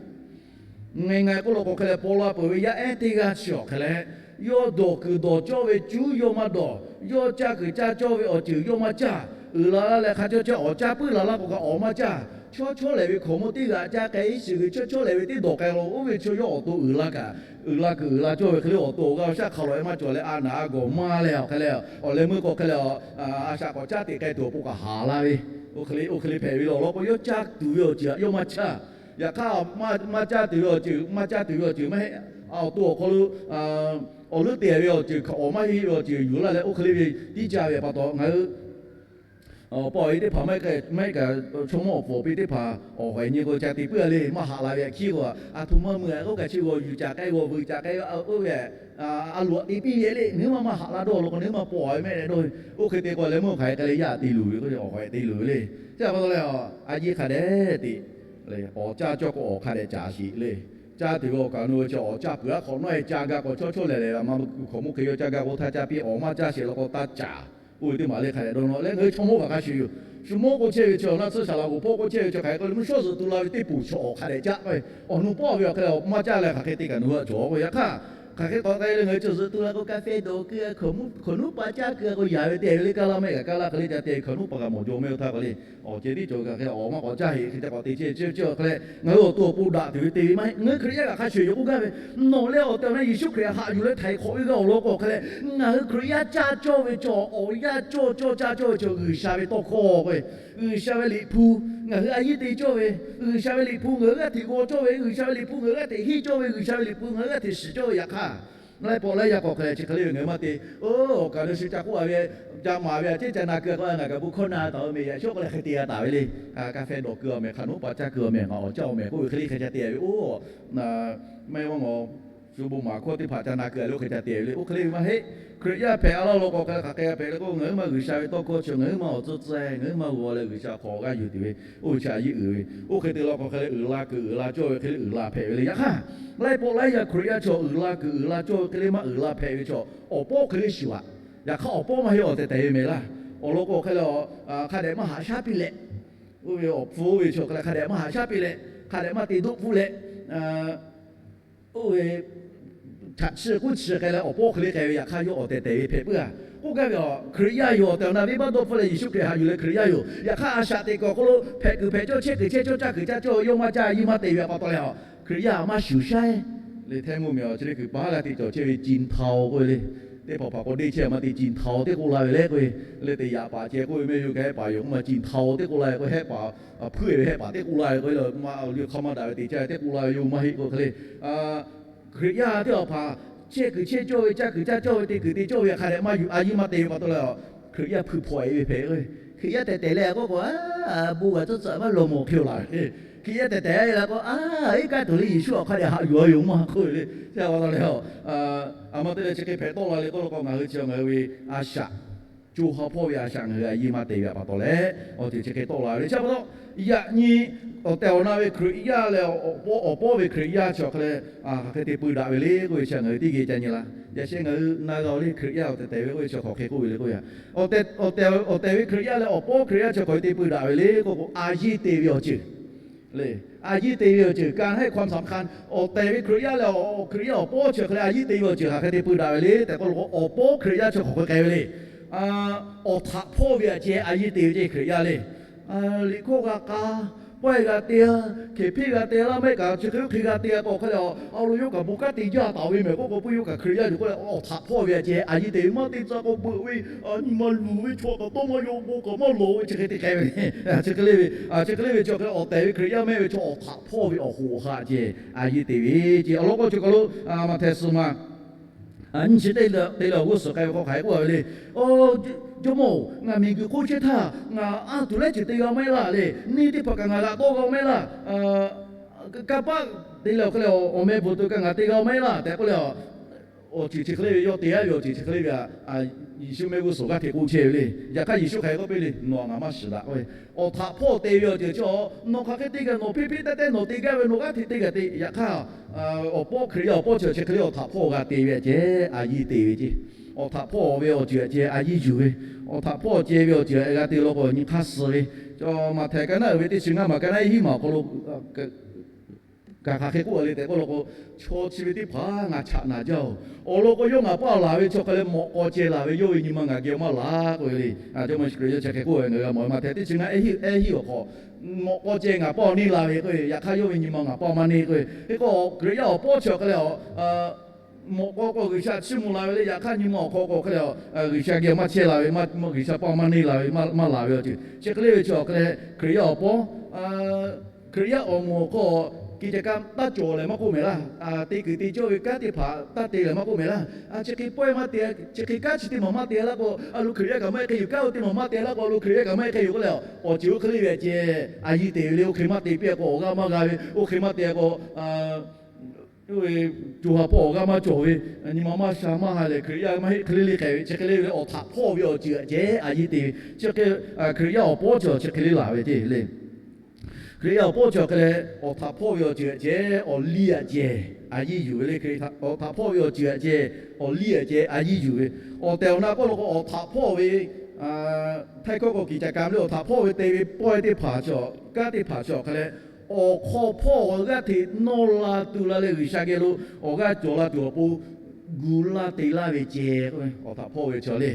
ngaˬ ngaˬ k'oˆ law k'o hk'e leh paw la peuˬ ve yaˇ ehˉ teˇ g'aˇ chi awˬ hk'e leh, yawˇ dawˬ kuiˬ dawˬ cawˇ ve cuˉ yawˇ maˇ dawˬ, yawˇ caˇ kuiˬ caˇ cawˇ ve awˬ ceuˬ yawˇ maˇ caˇ. Uiˍ la laˇ leh hk'a caw caw awˬ caˇ puiˉ la laˇ k'o kaꞈ awˬ maˇ caˇ. Chaw chawˇ lehˬ ve hkaoˍmonˇ teˇ g'aꞈ caˇ k'ai iˉ shiˍ g'uiˬ chaw chawˇ lehˬ ve teˇ dawˬ k'ai lo oˇ ve chaw yawˇ awˬ to uiˍ la kaꞈ, uiˍ la kuiˬ uiˍ la cawˇ ve hk'e le awˬ to awˬ g'aˇ awˬ shaˉ hk'a lawꞈ e maˇ cawˬ leh a naˍ a gawˬ maˇ leh awˬ hk'e leh, awˬ leh meuˇ k'o hk'e leh a shaꞈ k'awꞈ caˇ teꞈ k'ai tuˬ awˬ pon kaꞈ haˍ la ve, oˇ hk'e le oˇ hk'e le hpehꞈ ve law law k'o yawˇ caˇ tuˬ ve awˬ ceuˬ htaꞈ yawˇ maˇ caˇ. Yaꞈ hk'aˇ maˇ caˇ tuˬ ve awˬ ceuˬ, maˇ caˇ tuˬ ve awˬ ceuˬ maˇ heˆ. Awˬ to awˬ hk'aw lo awˬ leuˉ te ve awˬ ceuˬ hk'a awˬ maˇ heˆ ve awˬ ceuˬ yuˬ laˇ leh oˇ hk'e le ve tiˉ caˇ ve pa taw ngaˬ hui awˬ pa awˬ e teˇ hpaˍ maˇ heˆ kaꞈ, maˇ heˆ kaꞈ chaw mawˇ awˬ pfuhˍ awˬ pi teˇ hpaˍ awˬ hawehꞈ nyi k'o ca te puiˉ-a le. Maˇ haꞈ la ve htaꞈ hkiˉ k'o, a htoꞈ ma meuˬ-a k'oˆ kaꞈ chi g'awˬ yuˬ caˍ k'ai g'awˬ vuiˬ caˍ k'ai, oˇ ve a loꞈ-a te piˇ ve le. Nawˬ hui maˇ maˇ haꞈ la dawˇ law k'o nawˬ hui maˇ paw-a ve mehˆ leh dawˇ ve. Oˇ hk'e te k'o leh meuˇ hk'aˬ hk'e leh yaˇ te luˬ ve k'o awˬ hawehꞈ te luˬ ve le. Chi pa taw leh a yeˇ hk'a dehꞈ te, awˬ caˇ cawˇ k'o awˬ hk'a dehꞈ caˍ sheˍ le. Caˇ tuˬ ve awˬ kaꞈ nawˬ hui chi awˬ caˇ peuˬ-a hk'awꞈ nawˉ-e caˇ gaˇ k'o chaw chawˇ lehˬ lehˬ a ma hkaoˍmonˇ hk'e yawˇ caˇ gaˇ k'o htaˇ caˇ piˇ, awˬ maˇ caˇ sheˍ law k'o taˇ caˍ. Oˇ ve teˇ maˬ le hk'a dehꞈ dawˇ nawˇ leh ngaˬ hui chaw mawˇ kaꞈ hk'a shuˍ yoˬ. Shu mawˇ k'o chehˇ ve chi awˬ naˆ tsuhˇ shaˍ laꞈ g'oˍ hpawˇ k'o chehˇ ve chi hk'aˬ hk'e k'oˆ le, mvuhˇ shawˉ zuhꞈ tu la ve teˇ poˬ chaw awˬ hk'a dehꞈ caˆ k'o, awˬ nu pawˆ ve awˬ hk'e leh awˬ maˇ caˇ leh hk'aˬ hk'e te kaꞈ nawˬ hui a cawˬ k'o, yaꞈ hk'aˇ hk'aˬ hk'e k'awꞈ k'ai leh ngaˬ hui cawˬ zuhꞈ tu la k'o, kaˇ fehˇ dawˬ keu, hkaoˍ nuˉ pa caˇ keu k'o, yaꞈ ve te ve le, kaˇ laˇ mehˆ kaꞈ kaˇ laˇ hk'e le ca te ve, hkaoˍ nuˉ pa kaꞈ mawˬ jaw mehˆ oˇ htaˇ k'o le, awˬ ceh tiˉ cawˬ kaꞈ hk'e awˬ maˇ k'awꞈ caˇ heˆ hk'e ca k'awꞈ te chehˇ chehˇ ve chi awˬ hk'e leh, ngaˬ hui awˬ to awˬ pon daꞈ tuˬ ve te ve maˇ heˆ. Ngaˬ hui Hkriꞈ yaˇ kaꞈ hk'a shuˍ yoˬ k'oˆ gaˇ ve, nawˬ leh awˬ tehˬ awˬ na Yeˍsuˆ Hkriꞈ htaꞈ haꞈ yuˬ leh htaiˍ hk'awꞈ ve g'a awˬ lawn k'o hk'e leh, ngaˬ hui Hkriꞈ yaˇ caˇ cawˇ ve cawˬ, awˬ yanˇ cawˇ cawˇ caˇ cawˇ ve cawˬ G'uiˬsha ve tawˇ hkawˇ k'o, G'uiˬsha ve Liꞈ hpu ngaˬ hui a yiˇ te cawˇ ve, G'uiˬsha ve Liꞈ hpu ngaˬ hui g'aˇ hteꞈ g'aw cawˇ ve, G'uiˬsha ve Liꞈ hpu ngaˬ hui g'aˇ hteꞈ henˇ cawˇ ve, G'uiˬsha ve Liꞈ hpu ngaˬ hui g'aˇ hteꞈ shiˍ cawˇ ve yaꞈ hk'aˇ, laiˉ pawˆ laiˉ yaˇ k'awꞈ hk'e leh chi hk'e le ve ngaˬ hui maˇ te. Oˇ awˬ kaꞈ nawˬ shu ca k'oˆ a ve, ca maˍ ve a ciˉ ca na keu k'o, ngaˬ kaꞈ bon hkawˇ na taˍ ve meh yaꞈ shawˉ k'oˆ leh hk'e te g'a taˍ ve le. Kaˇ fehˇ dawˬ keu awˬ meh, hkaoˍ nuˉ pa caˇ keu awˬ meh, ngaˬ awˬ caˇ awˬ meh k'oˆ ve hk'e le hk'e ca te ve oˇ, mehˆ g'awˇ ngaw shu bon maˍ hkawˇ teˇ hpaˍ ca na keu a le oˇ hk'e ca te ve le. Oˇ hk'e le ve maˇ heˆ. Hkriꞈ yaˇ hpehꞈ a laˇ law k'o hk'e hk'aˬ hk'e hpehꞈ le k'o, ngaˬ huiˉ maˇ G'uiˬsha ve tawˇ hkawˇ chi ngaˬ huiˉ maˇ awˬ tcuh tcuh, ngaˬ huiˉ maˇ g'aw leh G'uiˬsha hk'aw g'aˇ yuˬ tuˬ ve, oˇ ve chi a yiˇ uiˍ ve. Oˇ hk'e te law k'o hk'e le uiˍ la kuiˬ uiˍ la cawˇ ve hk'e le uiˍ la hpehꞈ ve le. Yaꞈ hk'aˇ, laiˉ pawˆ laiˉ yaˇ Hkriꞈ yaˇ chaw uiˍ la kuiˬ uiˍ la cawˇ ve hk'e le maˇ uiˍ la hpehꞈ ve chaw, awˬ pawˇ hk'e le shuˍ aꞈ. Yaꞈ hk'aˇ awˬ pawˇ maˇ heˆ, awˬ tehˬ tehˬ ve mehˍ laˇ. Awˬ lawn k'o hk'e le, hk'a dehꞈ maˇ haꞈ shaˉ piˇ leh, oˇ ve awˬ hpfuhˇ oˇ ve chaw hk'e le hk'a dehꞈ maˇ haꞈ shaˉ piˇ leh, hk'a dehꞈ maˇ te doˆ pfuhˇ leh, oˇ ve htaꞈ chi k'oˆ chi k'ai leh awˬ pawˇ hk'e le k'ai ve yaꞈ hk'aˇ yawˇ awˬ tehˬ tehˬ ve hpehꞈ puiˉ a. K'oˆ gaˇ ve a, Hkriꞈ yaˇ yoˬ, awˬ tehˬ awˬ na venˇbaˆ dawˇ hpfuhˆ leh Yeˍsuˆ Hkriꞈ haꞈ yuˬ leh Hkriꞈ yaˇ yoˬ. Yaꞈ hk'aˇ a shaꞈ teꞈ kuiˬ awˬ hk'aw lo hpehꞈ kuiˬ hpehꞈ cawˇ chehˇ kuiˬ chehˇ cawˇ caˇ kuiˬ caˇ cawˇ yawˇ maˇ caˇ a yiˇ maˇ te ve pa taw leh a, Hkriꞈ yaˇ maˇ shuˍ shaˉ le htehˇ mvuhˇ miˬ awˬ chi le kuiˬ paˉ g'a te cawˬ chehˇ ve จริงเท็จ k'oˆ ve le. Teˇ hpaˍ hpaˍ k'o deˇ chehˇ maˇ te จริงเท็จ teˇ k'oˆ la ve le k'oˆ ve, leh te yaꞈ paˍ ceh k'oˆ ve mehˆ yuˬ kaꞈ hehˆ paˍ yoˬ k'oˆ ma จริงเท็จ teˇ k'oˆ la ve k'o hehˆ paˍ, hpuiˇ ve hehˆ paˍ teˇ k'oˆ la ve k'o le, ma awˬ liˇ hk'aˇ maˇ daꞈ ve te caˇ ve teˇ k'oˆ la ve yoˬ maˇ heˆ k'o hk'e le. Hkriꞈ yaˇ teˇ hpaˍ chehˇ kuiˬ chehˇ cawˇ ve caˇ kuiˬ caˇ cawˇ ve te kuiˬ te cawˇ ve hk'a dehꞈ maˇ yuˬ a yiˇ maˇ te ve pa taw leh a, Hkriꞈ yaˇ hpui hpaw e ve hpehꞈ ve. Hkriꞈ yaˇ tehˬ tehˬ leh k'oˆ k'o, a, bon g'a tcuhˉ tcuhˉ maˇ lawˬ mawˬ hk'e laˬ ve. Hkriꞈ yaˇ tehˬ tehˬ e la k'o, a, iˉ kaˆ tuˬ le Yeˍsuˆ awˬ hk'a dehꞈ haꞈ yuˬ a yoˬ maˇ k'oˆ ve le. Chi pa taw leh a, a ma te leh chi hk'e hpehꞈ tawˆ la le k'oˆ la k'o ngaˬ hui chi ngaˬ hui ve a shaꞈ, co ha hpawˇ ve a shaꞈ ngaˬ hui a yiˇ maˇ te ve pa taw leh, awˬ ceuˬ chi hk'e tawˆ la ve le. Chi pa taw, yaꞈ nyi awˬ tehˬ awˬ na ve Hkriꞈ yaˇ leh awˬ pawˇ awˬ pawˇ ve Hkriꞈ yaˇ chi awˬ hk'a leh, hk'aˬ hk'e te pui daꞈ ve le k'oˆ ve chi ngaˬ hui teˇ geh ca nyi la. Yaꞈ sheh ngaˬ hui na g'a le Hkriꞈ yaˇ awˬ tehˬ tehˬ ve k'oˆ ve chi hk'aˬ hk'e k'oˆ ve le k'oˆ ve a, awˬ tehˬ ve Hkriꞈ yaˇ leh awˬ pawˇ Hkriꞈ yaˇ chi hk'aˬ hk'e te pui daꞈ ve le k'oˆ k'o, a yiˇ te ve awˬ ceuˬ le. A yiˇ te ve awˬ ceuˬ การให้ความสำคัญ awˬ tehˬ ve Hkriꞈ yaˇ leh Hkriꞈ yaˇ awˬ pawˇ chi awˬ hk'a leh a yiˇ te ve awˬ ceuˬ hk'aˬ hk'e te pui daꞈ ve le tehꞈ k'oˆ la k'o, awˬ pawˇ Hkriꞈ yaˇ chi hk'aˬ hk'e k'ai ve le. Awˬ htaꞈ hpawˇ ve aꞈ ceh a yiˇ te ve ceˇ Hkriꞈ yaˇ le. Liꞈ hkawˇ g'a k'a, pawehˇ g'a te a, hkeˍ hpeˇ g'a te laˇ mehˆ kaꞈ chi hk'e oˇ hk'e g'a te k'o hk'e le, a lo yawˇ kaꞈ bon kanˉ te jaˇ taˍ ve mehˬ k'oˆ k'o, puiˇ yawˇ kaꞈ Hkriꞈ yaˇ yoˬ k'oˆ leh awˬ htaꞈ hpawˇ ve aꞈ ceh a yiˇ te ve maˇ te tcuh k'o beuꞈ ve, nyi ma luˬ ve chaw kaꞈ dawˇ maˇ yaw bon kaꞈ maˇ lawˬ ve chi hk'e te k'ai ve le. Chi hk'e le ve, chi hk'e le ve chi hk'e le awˬ tehˬ ve Hkriꞈ yaˇ mehˆ ve chaw awˬ htaꞈ hpawˇ ve awˬ hoꞈ awˬ ha aꞈ ceh a yiˇ te ve ceˇ. Awˬ lawn k'o chi hk'aw lo Maꞈhtehˍ suhˍ ma nyiˇ chi teˇ te leh awˬ g'uˇ suhˍ k'ai ve hk'aw hk'aˬ hk'e k'oˆ a ve le. Jawˇmawˇ-oˬ, ngaˬ miˬguiˬ hk'oˆ chehˇ htaˇ ngaˬ anˇ tuˬ lehˉ ceuˬ te g'a maˇ heˆ laˇ le. Neˇ teˇ hpaˍ kaꞈ ngaˬ g'aꞈ dawˇ g'a maˇ heˆ laˇ. Kanˇ paˆ te leh awˬ hk'e le awˬ meh bvuhˬ tuˬ kaꞈ ngaˬ te g'a maˇ heˆ laˇ tehꞈ k'oˆ leh, awˬ ceuˬ chi hk'e le ve yawˇ te a ve awˬ ceuˬ chi hk'e le ve a, Yeˍsuˆ mehˆ g'uˇ suhˍ g'aˇ hteꞈ k'oˆ chehˇ ve le. Yaꞈ hk'aˇ Yeˍsuˆ hk'aˬ hk'e k'oˆ piˇ le, nawˬ ngaˬ maˇ shiˍ daꞈ k'oˆ ve, awˬ htaꞈ hpawˇ te ve awˬ ceuˬ chi a, nawˬ hk'aˬ hk'e te kaꞈ nawˬ hpeˇ hpeˇ taˇ taˇ nawˬ te gaˇ ve nawˬ g'aˇ hteꞈ te gaˇ te. Yaꞈ hk'aˇ, awˬ pawˇ Hkriꞈ yaˇ awˬ pawˇ chi chi hk'e le awˬ htaꞈ hpawˇ g'a te ve aꞈ ceh a yiˇ te ve ceˇ. Awˬ htaꞈ hpawˇ ve awˬ ceuˬ aꞈ ceh a yiˇ yuˬ ve, awˬ htaꞈ hpawˇ ceh ve awˬ ceuˬ aꞈ g'a te law k'o nyi hk'aˇ suh ve. Maꞈhtehˍ ka naˉ uiˍ ve teˇ chi ngaˇ maˬ ka naˉ hiˉ maˬ awˬ hk'aw lo kaꞈ hk'aˬ hk'e k'oˆ a le tehꞈ k'oˆ law k'o, chaw chi ve teˇ hpaˍ ngaˬ chaꞈ naˍ jaˇ-oˬ. Awˬ lawn k'o yawˇ ngaˬ paˇ laˬ ve chaw hk'e leh mawꞈ k'aw ceh laˬ ve yawˇ ve nyi ma ngaˬ geh maˇ laˬ k'oˆ ve le. Jawˇmawˇ Yeˍsuˆ Hkriꞈ yawˇ chi hk'e k'oˆ ve ngaˬ hui g'a mawˬ ve Maꞈhtehˍ teˇ chi ngaˇ ehˉ hiˉ awˬ hk'aw, mawꞈ k'aw ceh ngaˬ paˇ awˬ neˇ la ve k'o, yaꞈ hk'aˇ yawˇ ve nyi ma ngaˬ paˇ maˇ neˇ k'o, hk'e k'o Hkriꞈ yaˇ awˬ pawˇ chi awˬ hk'e leh a, mawꞈ k'aw k'o G'uiˬsha chiˇ mvuh la ve le. Yaꞈ hk'aˇ nyi ma awˬ hk'aw k'o hk'e leh a, G'uiˬsha geh maˇ chehˇ la ve, G'uiˬsha paˇ maˇ neˇ la ve, maˇ laˬ ve awˬ ceuˬ chi hk'e le ve chi awˬ hk'e leh Hkriꞈ yaˇ awˬ pawˇ Hkriꞈ yaˇ awˬ moˍ awˬ hk'aw กิจกรรม taˇ cawˬ lehˬ maˇ k'oˆ mehˍ laˇ. Te kuiˬ te cawˇ ve kanˉ teˇ hpaˍ taˇ te lehˬ maˇ k'oˆ mehˍ laˇ. Chi hk'e pawehˇ maˇ te, chi hk'e kanˉ chi teˇ maˬ maˇ te laˇ k'o, a lo Hkriꞈ yaˇ kaꞈ maˇ heˆ hk'e yoˬ. Kanˉ teˇ maˬ maˇ te laˇ k'o, a lo Hkriꞈ yaˇ kaꞈ maˇ heˆ hk'e yoˬ k'oˆ leh, awˬ ceuˬ oˇ hk'e le ve aꞈ ceh a yiˇ te ve le. Oˇ hk'e maˇ te piˇ k'o awˬ g'aˇ maˇ g'a ve, oˇ hk'e maˇ te k'o, co ha hpawˇ awˬ g'aˇ maˇ cawˬ ve, nyi ma maˇ sha maˇ ha lehˬ Hkriꞈ yaˇ maˇ heˆ hk'e le le k'ai ve. Chi hk'e le ve le awˬ htaꞈ hpawˇ ve awˬ ceuˬ aꞈ ceh a yiˇ te ve. Chi hk'e Hkriꞈ yaˇ awˬ pawˇ chi chi hk'e le laˬ ve ceˇ le. Hkriꞈ yaˇ awˬ pawˇ chi awˬ hk'e leh awˬ htaꞈ hpawˇ ve awˬ ceuˬ aꞈ ceh awˬ liˇ aꞈ ceh a yiˇ yuˬ ve le. Hk'e awˬ htaꞈ hpawˇ ve awˬ ceuˬ aꞈ ceh awˬ liˇ aꞈ ceh a yiˇ yuˬ ve, awˬ tehˬ awˬ na k'oˆ law k'o awˬ htaꞈ hpawˇ ve Htaiˇ hkawˇ k'o กิจการ leh awˬ htaꞈ hpawˇ ve te ve pawehˇ teˇ hpaˍ chi, kanˉ teˇ hpaˍ chi awˬ hk'a leh, awˬ hk'aw hpawˇ awˬ g'aˇ hteꞈ nawˇ la tu la leh G'uiˬsha geh lo awˬ g'aˇ cawˬ la tuˬ awˬ pon gu laˇ te laˇ ve ceh, awˬ htaꞈ hpawˇ ve chi le.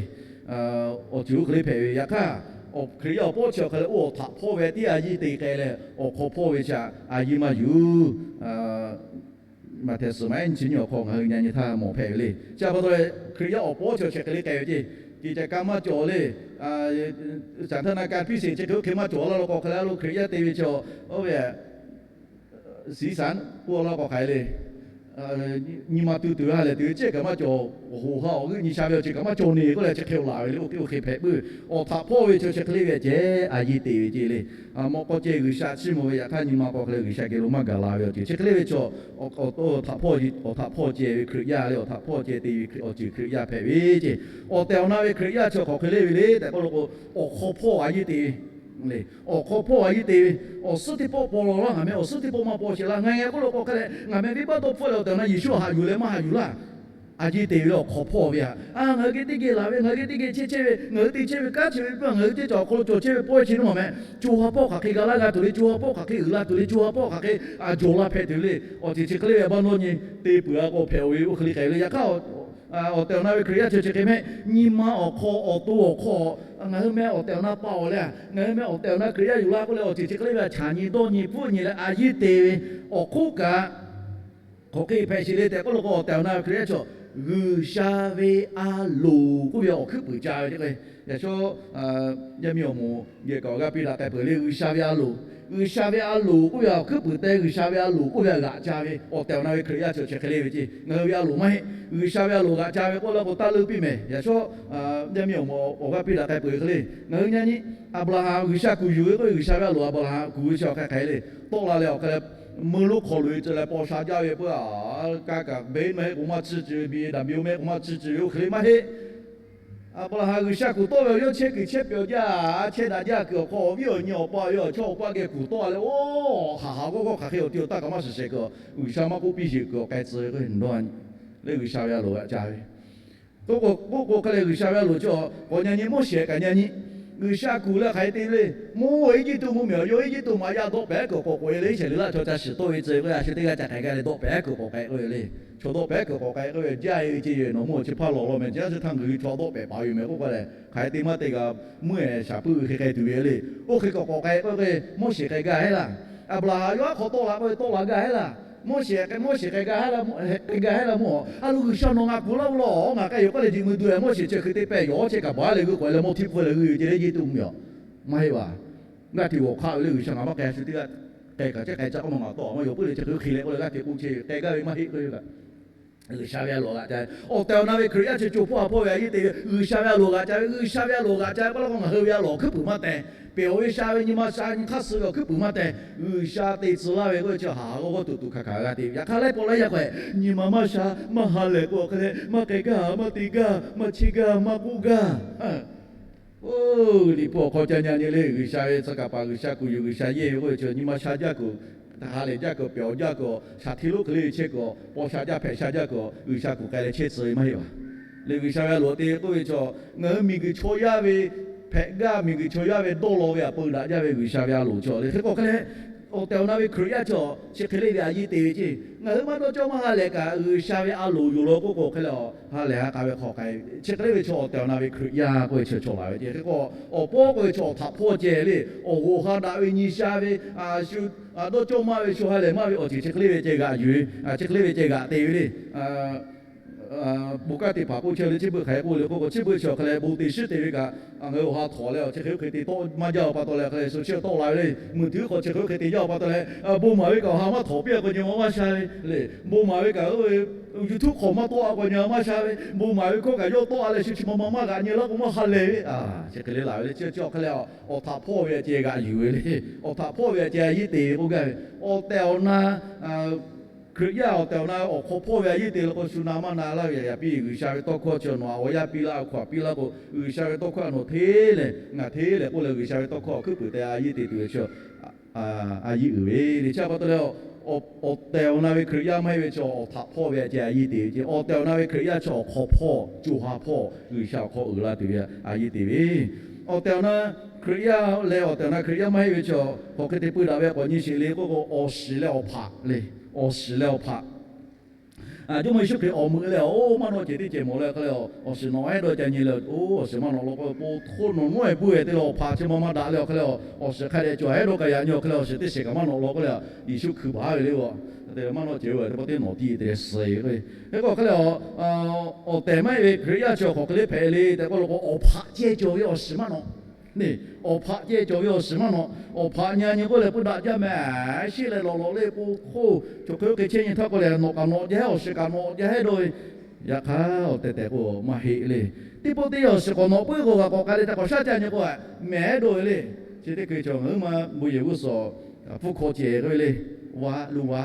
Awˬ ceuˬ oˇ hk'e le hpehꞈ ve. Yaꞈ hk'aˇ, Hkriꞈ yaˇ awˬ pawˆ chi awˬ hk'a leh oˇ awˬ htaꞈ hpawˇ ve tiˉ a yiˇ te k'ai leh, awˬ hk'aw hpawˇ ve chi a yiˇ maˇ yuˬ. Maꞈhtehˍ suhˍ ma ehˉ nyi chi nyi awˬ hk'aw ngaˬ hui nyi nyi htaˇ mawˬ hpehꞈ ve le. Chi pa taw leh, Hkriꞈ yaˇ awˬ pawˆ chi awˬ chi hk'e le k'ai ve ceˇ. กิจการ maˇ cawˬ le. สันทนาการพิเศษ chi hk'e oˇ hk'e maˇ cawˬ laˇ lo k'awꞈ hk'a leh, a lo Hkriꞈ yaˇ te ve chi, oˇ ve สีสัน k'oˆ laˇ k'awꞈ hk'aiˬ le. Nyi ma tu tuˬ ve ha lehˬ tuˬ ve ceh kaꞈ maˇ cawˬ. Awˬ hoꞈ ha awˬ g'euˆ nyi sha ve awˬ ceuˬ kaꞈ maˇ cawˬ neˬ k'oˆ leh chi hk'e laˬ ve le. Oˇ hk'e oˇ hk'e hpehꞈ puiˉ. Awˬ htaꞈ hpawˇ ve chi chi hk'e le ve ceh a yiˇ te ve ceˇ le. Mawꞈ k'aw ceh G'uiˬsha chiˇ mvuh ve yaꞈ hk'aˇ, nyi ma k'awꞈ hk'e leh G'uiˬsha geh lo maˇ gaˬ la ve awˬ ceuˬ chi hk'e le ve chi, awˬ htaꞈ hpawˇ ceh te ve Hkriꞈ yaˇ le, awˬ htaꞈ hpawˇ ceh te ve awˬ ceuˬ Hkriꞈ yaˇ hpehꞈ ve ceˇ. Awˬ tehˬ awˬ na ve Hkriꞈ yaˇ chi hk'aˬ hk'e le ve le tehꞈ k'oˆ lo k'o, awˬ hk'aw hpawˇ a yiˇ te ve le. Awˬ hk'aw hpawˇ a yiˇ te ve. Awˬ suhˉ teˇ pawˆ paw law laˇ, ngaˬ meh awˬ suhˉ teˇ pawˆ maˇ paw sheˍ laˇ. Ngaˬ hui k'oˆ lo k'o hk'a leh, ngaˬ meh venˇbaˆ dawˇ hpfuhˆ leh awˬ tehˬ awˬ na Yeˍsuˆ haꞈ yuˬ leh maˇ haꞈ yuˬ laˇ. A yiˇ te ve le awˬ hk'aw hpawˇ ve a. A, ngaˬ hui geh teˇ geh laˬ ve, ngaˬ hui geh teˇ geh chehˇ chehˇ ve, ngaˬ hui te chehˇ ve kanˉ chi ve, ngaˬ hui teˇ cawˬ awˬ hk'aw lo cawˬ chehˇ ve pawehˇ chi nawˬ meh, co ha hpawˇ hk'aˬ hk'e ga laˇ g'a tuˬ le, co ha hpawˇ hk'aˬ hk'e uiˍ la tuˬ le, co ha hpawˇ hk'aˬ hk'e a jawˬ la hpehꞈ tuˬ le. Awˬ ceuˬ chi hk'e le ve a baˆ nawˇ nyi te peuˬ a k'o hpehꞈ ve oˇ hk'e le k'ai ve le. Yaꞈ hk'aˇ, awˬ tehˬ awˬ na ve Hkriꞈ yaˇ chi chi hk'e mehˆ, nyi ma awˬ hk'aw awˬ to awˬ hk'aw, ngaˬ hui meh awˬ tehˬ awˬ na pa awˬ leh, ngaˬ hui meh awˬ tehˬ awˬ na Hkriꞈ yaˇ yuˬ laˇ k'oˆ leh awˬ ceuˬ chi hk'e le ve a, chaꞈ nyi dawˇ nyi pfuhˆ nyi leh a yiˇ te ve awˬ hk'oˆ kaꞈ, hk'aˬ hk'e hpehꞈ sheˍ le tehꞈ k'oˆ lo k'o, awˬ tehˬ awˬ na ve Hkriꞈ yaˇ chaw, G'uiˬsha ve a loˍ k'oˆ ve awˬ hkuiˉ puiˍ ca ve le. Yaꞈ shawˉ yaˇ miˇ awˬ moˍ geh kaꞈ awˬ g'aˇ piˇ daꞈ k'ai peuˬ le. G'uiˬsha ve a loˍ, G'uiˬsha ve a loˍ k'oˆ ve awˬ hkuiˉ puiˍ te, G'uiˬsha ve a loˍ k'oˆ ve g'aꞈ ca ve awˬ tehˬ awˬ na ve Hkriꞈ yaˇ chaw chi hk'e le ve ceˇ. Ngaˬ hui ve a loˍ maˇ heˆ. G'uiˬsha ve a loˍ g'aꞈ ca ve k'oˆ laˇ k'o, taˇ leuˆ piˇ mehˍ. Yaꞈ shawˉ yaˇ miˇ awˬ moˍ awˬ g'aˇ piˇ daꞈ k'ai peuˬ hk'e le. Ngaˬ hui nyi nyi, Aˍbraˍhanˍ G'uiˬsha kuˬ yuˬ ve k'oˆ ve, G'uiˬsha ve a loˍ Aˍbraˍhanˍ kuˬ ve chi awˬ hk'aˬ hk'e le. Tawˆ la leh awˬ hk'e leh, meuˇ lonˉ hk'aw loꞈ e tcuh leh paw sha jaˇ ve peuˬ a, ka kaꞈ beˇ mehˆ k'o maˇ tcuh tcuh ve, BMW mehˆ k'o maˇ tcuh tcuh ve oˇ hk'e le maˇ heˆ. Aˍbraˍhanˍ G'uiˬsha kuˬ tawˆ ve awˬ yawˇ chehˇ kuiˬ chehˇ pyawˬ jaˇ, a chehˇ daꞈ jaˇ kuiˬ awˬ hk'aw, awˬ viˉ awˬ nyi awˬ pa ve awˬ chawˇ awˬ paˇ geh kuˬ tawˆ leh, oˇ haˍ haˍ g'awˇ g'awˇ hk'aˬ hk'e awˬ ti awˬ taˇ kaꞈ maˇ shiˍ shehˍ kuiˬ, G'uiˬsha maˇ k'oˆ piˇ sheˍ kuiˬ awˬ k'ai tcuh ve k'o, dawˇ leh G'uiˬsha ve a loˍ g'aꞈ ca ve. K'oˆ k'o, k'oˆ k'o hk'e leh G'uiˬsha ve a loˍ chi, k'awꞈ nyi nyi Moˉseˍ kaꞈ nyi nyi, G'uiˬsha kuˬ leh hk'aˬ hk'e te le. Moˉ Eˇjiˇtuꞈ mvuhˇmiˬ awˬ yawˇ Eˇjiˇtuꞈ maꞈ yaˇ dawˆ pehˍ kuiˬ k'awꞈ k'oꞈ e le, Iˉsaˍreˍlaˆ chaw ca shiˍ tawˆ ve tcuh k'o, a shu teˇ g'aˇ ca hk'aˬ hk'e g'a leh dawˆ pehˍ kuiˬ k'awꞈ k'ai k'oˆ ve le. Chaw dawˆ pehˍ kuiˬ k'awꞈ k'ai k'oˆ ve jaˇ e ve ceˇ yoˬ. Nawˬ mawˇ chi hpaˇ lawˬ law meh, jaˇ suh htaˇ ngaˬ hui chaw dawˆ pehˍ paˍ yoˬ meh k'oˆ k'o leh, hk'aˬ hk'e te maˇ te kaꞈ, mvuhˇ e shaˍ puiˉ ve hk'e k'ai tuˬ ve le. Oˇ hk'e k'awꞈ k'awꞈ k'ai k'oˆ ve, Moˉseˍ k'ai gaˇ heˆ laˇ. Aˍbraˍhanˍ yawˇ aˉ hk'aw tawˆ la k'oˆ ve tawˆ la gaˇ heˆ laˇ. Moˉseˍ k'ai, Moˉseˍ k'ai gaˇ heˆ laˇ, k'ai gaˇ heˆ laˇ mawˇ. A lo G'uiˬsha nawˬ ngaˬ kuˬ laˇ ve law, ngaˬ k'ai yoˬ k'oˆ leh jeꞈ mui du e Moˉseˍ chi hk'e te pehˇ yoˬ, chehˇ kaꞈ baˬ leh g'uiˇ k'awꞈ e leh mawˇ htiˇ hpfuhˇ leh g'uiˇ ve ceˇ le, Eˇjiˇtuꞈ mvuhˇmiˬ awˬ maˇ heˆ vaˬ. G'aˇ hteꞈ g'awˬ hk'aˆ ve le, G'uiˬsha ngaˬ maˇ k'ai, a shu teˇ g'aˇ k'ai kaꞈ chehˇ k'ai ca k'oˆ ma ngaˬ tawˆ maˇ yoˬ puiˉ le, chi hk'e hk'e leh k'oˆ leh g'aˇ hteꞈ k'oˆ chehˇ ve, k'ai gaˇ ve maˇ heˆ k'oˆ ve kaꞈ G'uiˬsha ve a loˍ g'aꞈ ca ve, awˬ tehˬ awˬ na ve Hkriꞈ yaˇ chi co hpawˇ ha hpawˇ ve a yeˇ te ve, G'uiˬsha ve a loˍ g'aꞈ ca ve, G'uiˬsha ve a loˍ g'aꞈ ca ve k'oˆ laˇ k'o, ngaˬ hui ve a loˍ awˬ hkuiˉ puiˍ maˇ teh. Pehˬ awˬ ve sha ve nyi ma sha nyi hk'aˇ suh ve awˬ hkuiˉ puiˍ maˇ teh. G'uiˬsha te tcuh laˇ ve k'oˆ ve chi haˍ g'awˇ g'awˇ tuˬ tuˬ hk'aˬ hkaˬ g'a te ve. Yaꞈ hk'aˇ laiˉ pawˆ laiˉ yaˇ k'o, nyi ma maˇ sha maˇ ha lehˬ k'o, hk'e leh maˇ k'ai gaˇ, maˇ te gaˇ, maˇ chehˇ gaˇ, maˇ k'oˆ gaˇ. Oˇ, liꞈ hpu awˬ hk'aw ca nyi nyi le, G'uiˬsha ve tcuh kaˍ paˍ, G'uiˬsha kuˬ yuˬ, G'uiˬsha yehˇ ve k'oˆ ve chi nyi ma sha jaˇ kuiˬ, ha lehˬ jaˇ kuiˬ, pehˬ awˬ jaˇ kuiˬ, shaˍ htiˇ lonˉ hk'e le chehˇ kuiˬ, paw sha jaˇ hpehꞈ sha jaˇ kuiˬ, G'uiˬsha kuˬ k'ai leh chehˇ tcuh ve maˇ heˆ vaˬ. Le G'uiˬsha ve a loˍ te k'oˆ ve chi, ngaˬ hui miˬguiˬ chaw yaˇ ve hpehꞈ gaˇ, miˬguiˬ chaw yaˇ ve dawˇ law ve a peu daꞈ jaˇ ve G'uiˬsha ve a loˍ chi le. Hk'e k'o hk'e leh, awˬ tehˬ awˬ na ve Hkriꞈ yaˇ chi, chi hk'e le ve a yeˇ te ve ceˇ. Ngaˬ hui maˇ dawˇ cawˇ maˇ ha lehˬ kaꞈ, G'uiˬsha ve a loˍ yoˬ law k'oˆ k'o hk'e leh, ha lehˬ ha k'a ve hk'aw k'ai. Chi hk'e le ve chi awˬ tehˬ awˬ na ve Hkriꞈ yaˇ k'oˆ ve chi chaw la ve ceˇ. Hk'e k'o, awˬ pawˇ k'oˆ ve chi awˬ htaꞈ hpawˇ ceh le, awˬ hoꞈ ha daꞈ ve nyi sha ve, shu dawˇ cawˇ maˇ ve shu ha lehˬ maˇ ve awˬ ceuˬ chi hk'e le ve ceh g'aꞈ yuˬ ve, chi hk'e le ve ceh g'aꞈ te ve le. Bon kanˉ teˇ hpaˍ k'oˆ chehˇ le, chi beuꞈ hk'aˬ hk'e k'oˆ le k'oˆ k'o, chi beuꞈ chi awˬ hk'a leh bon te shiˉ te ve kaꞈ, ngaˬ hui awˬ ha htawꞈ leh awˬ chi hk'e oˇ hk'e te tawˆ maˇ jaˇ ve pa taw leh, hk'a leh shu chi tawˆ la ve le. Mui tuiˉ hk'aw chi hk'e oˇ hk'e te jaˇ ve pa taw leh, bon maˍ ve kaꞈ awˬ ha maˇ htawꞈ piˇ a k'o nyi ma maˇ sha ve le. Bon maˍ ve kaꞈ YouTube hk'aw maˇ tawˆ a k'o nyi ma maˇ sha ve. Bon maˍ ve hkawˇ kaꞈ yawˇ tawˆ a leh shu chi ma ma maˇ g'aꞈ nyi laˇ k'o maˇ ha lehˬ ve. Chi hk'e le laˬ ve le. Chi chi awˬ hk'a leh awˬ htaꞈ hpawˇ ve a ceh g'aꞈ yuˬ ve le. Awˬ htaꞈ hpawˇ ve a ceh a yeˇ te ve k'oˆ gaˇ ve. Awˬ tehˬ awˬ na Hkriꞈ yaˇ awˬ tehˬ awˬ na awˬ hk'aw hpawˇ ve a yeˇ te le k'o, shu na maˇ na laˇ ve yaꞈ yaꞈ piˇ G'uiˬsha ve tawˇ hkawˇ chi nawˬ a awˬ yaˇ piˇ laˇ, a hkaw a piˇ laˇ k'o, G'uiˬsha ve tawˇ hkawˇ nawˬ hteˇ leh ngaˬ hteˇ leh k'oˆ leh G'uiˬsha ve tawˇ hkawˇ awˬ hkuiˉ puiˍ te a yeˇ te tuˬ ve chi a yeˇ uiˍ ve le. Chi pa taw leh, awˬ tehˬ awˬ na ve Hkriꞈ yaˇ maˇ heˆ ve chaw awˬ htaꞈ hpawˇ ve a ceh a yiˇ te ve ceh. Awˬ tehˬ awˬ na ve Hkriꞈ yaˇ chaw awˬ hk'aw hpawˇ co ha hpawˇ G'uiˬsha awˬ hk'aw uiˍ la tuˬ ve a yiˇ te ve. Awˬ tehˬ awˬ na Hkriꞈ yaˇ leh awˬ tehˬ awˬ na Hkriꞈ yaˇ maˇ heˆ ve chaw hk'aˬ hk'e te pui daꞈ ve k'awꞈ nyi sheˍ le k'oˆ k'o, awˬ shiˍ leh awˬ hpaꞈ le. Awˬ shiˍ leh awˬ hpaꞈ. Jawˇmawˇ Yeˍsuˆ Hkriꞈ awˬ meuꞈ leh, oˇ maˇ nawˆ cehˬ teˇ cehˬ mawˬ leh awˬ hk'aˇ leh, awˬ shiˍ nawꞈ hehˉ dawˇ ca nyi leh, oˇ awˬ shiˍ maˇ nawꞈ law k'o, po hk'oˆ nawˬ nawˉ e puiˇ ve te leh awˬ hpaꞈ chi ma maˇ daꞈ leh awˬ hk'aˇ leh, awˬ shiˍ hk'a dehꞈ cawˬ hehˉ dawˇ kaꞈ yaꞈ nyi awˬ hk'aˇ leh awˬ shiˍ teˇ shiˍ kaꞈ maˇ nawꞈ law k'oˆ leh, Yeˍsuˆ hkui baˬ ve le. Maˇ nawˆ cehˬ ve teˇ pawˆ teˇ nawꞈ tiˇ te leh suh ve k'o, hk'e k'o hk'e leh, awˬ tehˬ maˇ heˆ ve Hkriꞈ yaˇ chi awˬ hk'aw hk'e le hpehꞈ le tehꞈ k'oˆ law k'o, awˬ hpaꞈ ceh cawˬ ve awˬ shiˍ maˇ nawꞈ le. Awˬ hpaꞈ ceh cawˬ ve awˬ shiˍ maˇ nawꞈ. Awˬ hpaꞈ nyi nyi k'oˆ leh pui daꞈ jaˇ meh, sheˆ leh lawꞈ lawꞈ le po hk'oˆ, chaw hk'e oˇ hk'e chehˇ nyi htaˇ k'oˆ leh nawꞈ kaꞈ nawꞈ jaˇ hehˉ, awˬ shiˍ kaꞈ nawꞈ jaˇ hehˉ dawˇ ve. Yaꞈ hk'aˇ awˬ tehˬ tehˬ k'o maˇ heˆ le. Teˇ pawˆ teˇ yanˇ awˬ shiˍ k'awꞈ nawꞈ puiˉ k'o, g'a k'awꞈ k'ai leh ca k'awꞈ shaˉ ca nyi k'o, mehˍ hehˉ dawˇ ve le. Chi teˇ hkui chaw ngaˬ hui ma bon yehˬ g'uˇ suhˍ hpfuhˇ hk'aw cehˬ k'oˆ ve le. Wa lu wa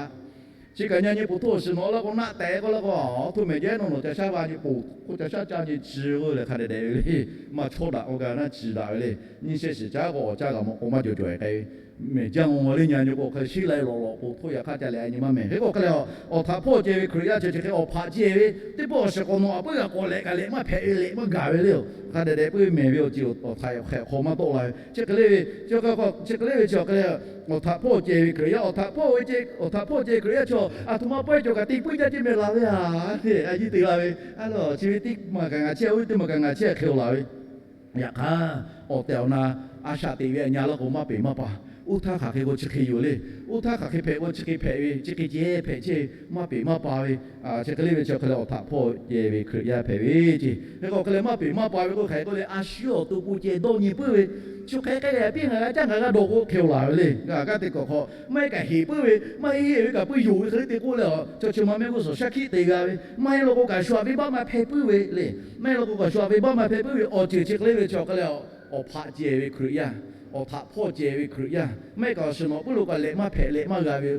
Chi kaꞈ nyi nyi poˬ htoˇ awˬ shiˍ nawꞈ la k'o, naˆ tehꞈ k'oˆ la k'o, aˬ htoˇ mehˍ jehˉ nawˬ nawˬ ca shaˉ va nyi poˬ hk'oˆ ca shaˉ ca nyi ci k'oˆ leh hk'a dehꞈ dehꞈ ve le. Maˇ chawˇ daꞈ k'o gaˬ naˇ ci daꞈ ve le. Nyiˇ shehˆ shiˍ caˉ k'o awˬ caˇ g'a mawˬ k'o maˇ jawˬ jawˬ e k'ai ve. Mehˍ jaˇ mawˬ leh nyi nyi k'o hk'e sheˆ la lawꞈ lawꞈ poˬ htoˇ yaꞈ hk'aˇ ca leh a nyi maˇ mehˍ. Hk'e k'o hk'e leh, awˬ htaꞈ hpawˇ ceh ve Hkriꞈ yaˇ chi chi hk'e awˬ hpaꞈ ceh ve, teˇ pawˆ awˬ shiˍ k'awꞈ nawꞈ a puiˉ g'a k'awꞈ lehꞈ kaꞈ lehꞈ maˇ hpehꞈ ve lehꞈ maˇ gaˬ ve le. Hk'a dehꞈ dehꞈ puiˉ mehˍ ve awˬ ceuˬ awˬ htaꞈ hk'e hk'aw maˇ tawˆ la ve. Chi hk'e le ve chi hk'e le ve chi hk'e le, awˬ htaꞈ hpawˇ ceh ve Hkriꞈ yaˇ awˬ htaꞈ hpawˇ ve ceh, awˬ htaꞈ hpawˇ ceh Hkriꞈ yaˇ chaw aˬ htoꞈ ma pawehˇ cawˬ kaꞈ te puiˉ jaˇ ceh mehˍ laˬ ve a, a yiˇ te la ve. A chi ve teˇ maˬ kaꞈ ngaˬ chehˇ, oˇ ve teˇ maˬ kaꞈ ngaˬ chehˇ hk'e laˬ ve. Yaꞈ hk'aˇ, awˬ tehˬ awˬ na a shaꞈ teꞈ ve a nyi la k'o maˇ peˍ maˇ pa. Oˇ htaˇ hk'aˬ hk'e k'o chi hk'e yoˬ le. Oˇ htaˇ hk'aˬ hk'e hpehꞈ k'o chi hk'e hpehꞈ ve, chi hk'e ceh hpehꞈ chehˇ ve, maˇ peˍ maˇ pa ve. Chi hk'e le ve chi hk'e leh awˬ htaꞈ hpawˇ ceh ve Hkriꞈ yaˇ hpehꞈ ve ce. Hk'e k'o hk'e leh maˇ peˍ maˇ pa ve k'o hk'aˬ hk'e k'oˆ le, a shu awˬ to po ceh dawˇ nyi puiˉ ve, chi hk'e k'ai k'ai yaꞈ piˇ ngaˬ g'a caˇ ngaˬ g'a dawˬ k'o hk'e laˬ ve le. Ngaˬ kaꞈ teˇ hk'awꞈ hk'awꞈ maˇ heˆ kaꞈ heˍ puiˉ ve, maˇ heˆ heˆ ve kaꞈ puiˉ yoˬ ve hk'e le te k'oˆ leh, chaw chi ma mehˆ g'uˇ suhˍ shaˉ hkiˆ te g'a ve, maˇ heˆ law k'o kaꞈ shu aꞈ venˇbaˆ maˇ hpehˇ puiˉ ve le. Maˇ heˆ law k'o kaꞈ shu aꞈ venˇbaˆ maˇ hpehˇ puiˉ ve awˬ ceuˬ chi hk'e le ve chi hk'e leh, awˬ hpaꞈ ceh ve Hkriꞈ yaˇ, awˬ htaꞈ hpawˇ ceh ve Hkriꞈ yaˇ, maˇ heˆ kaꞈ awˬ shiˍ nawꞈ puiˉ lo kaꞈ lehꞈ maˇ hpehꞈ lehꞈ maˇ g'a ve,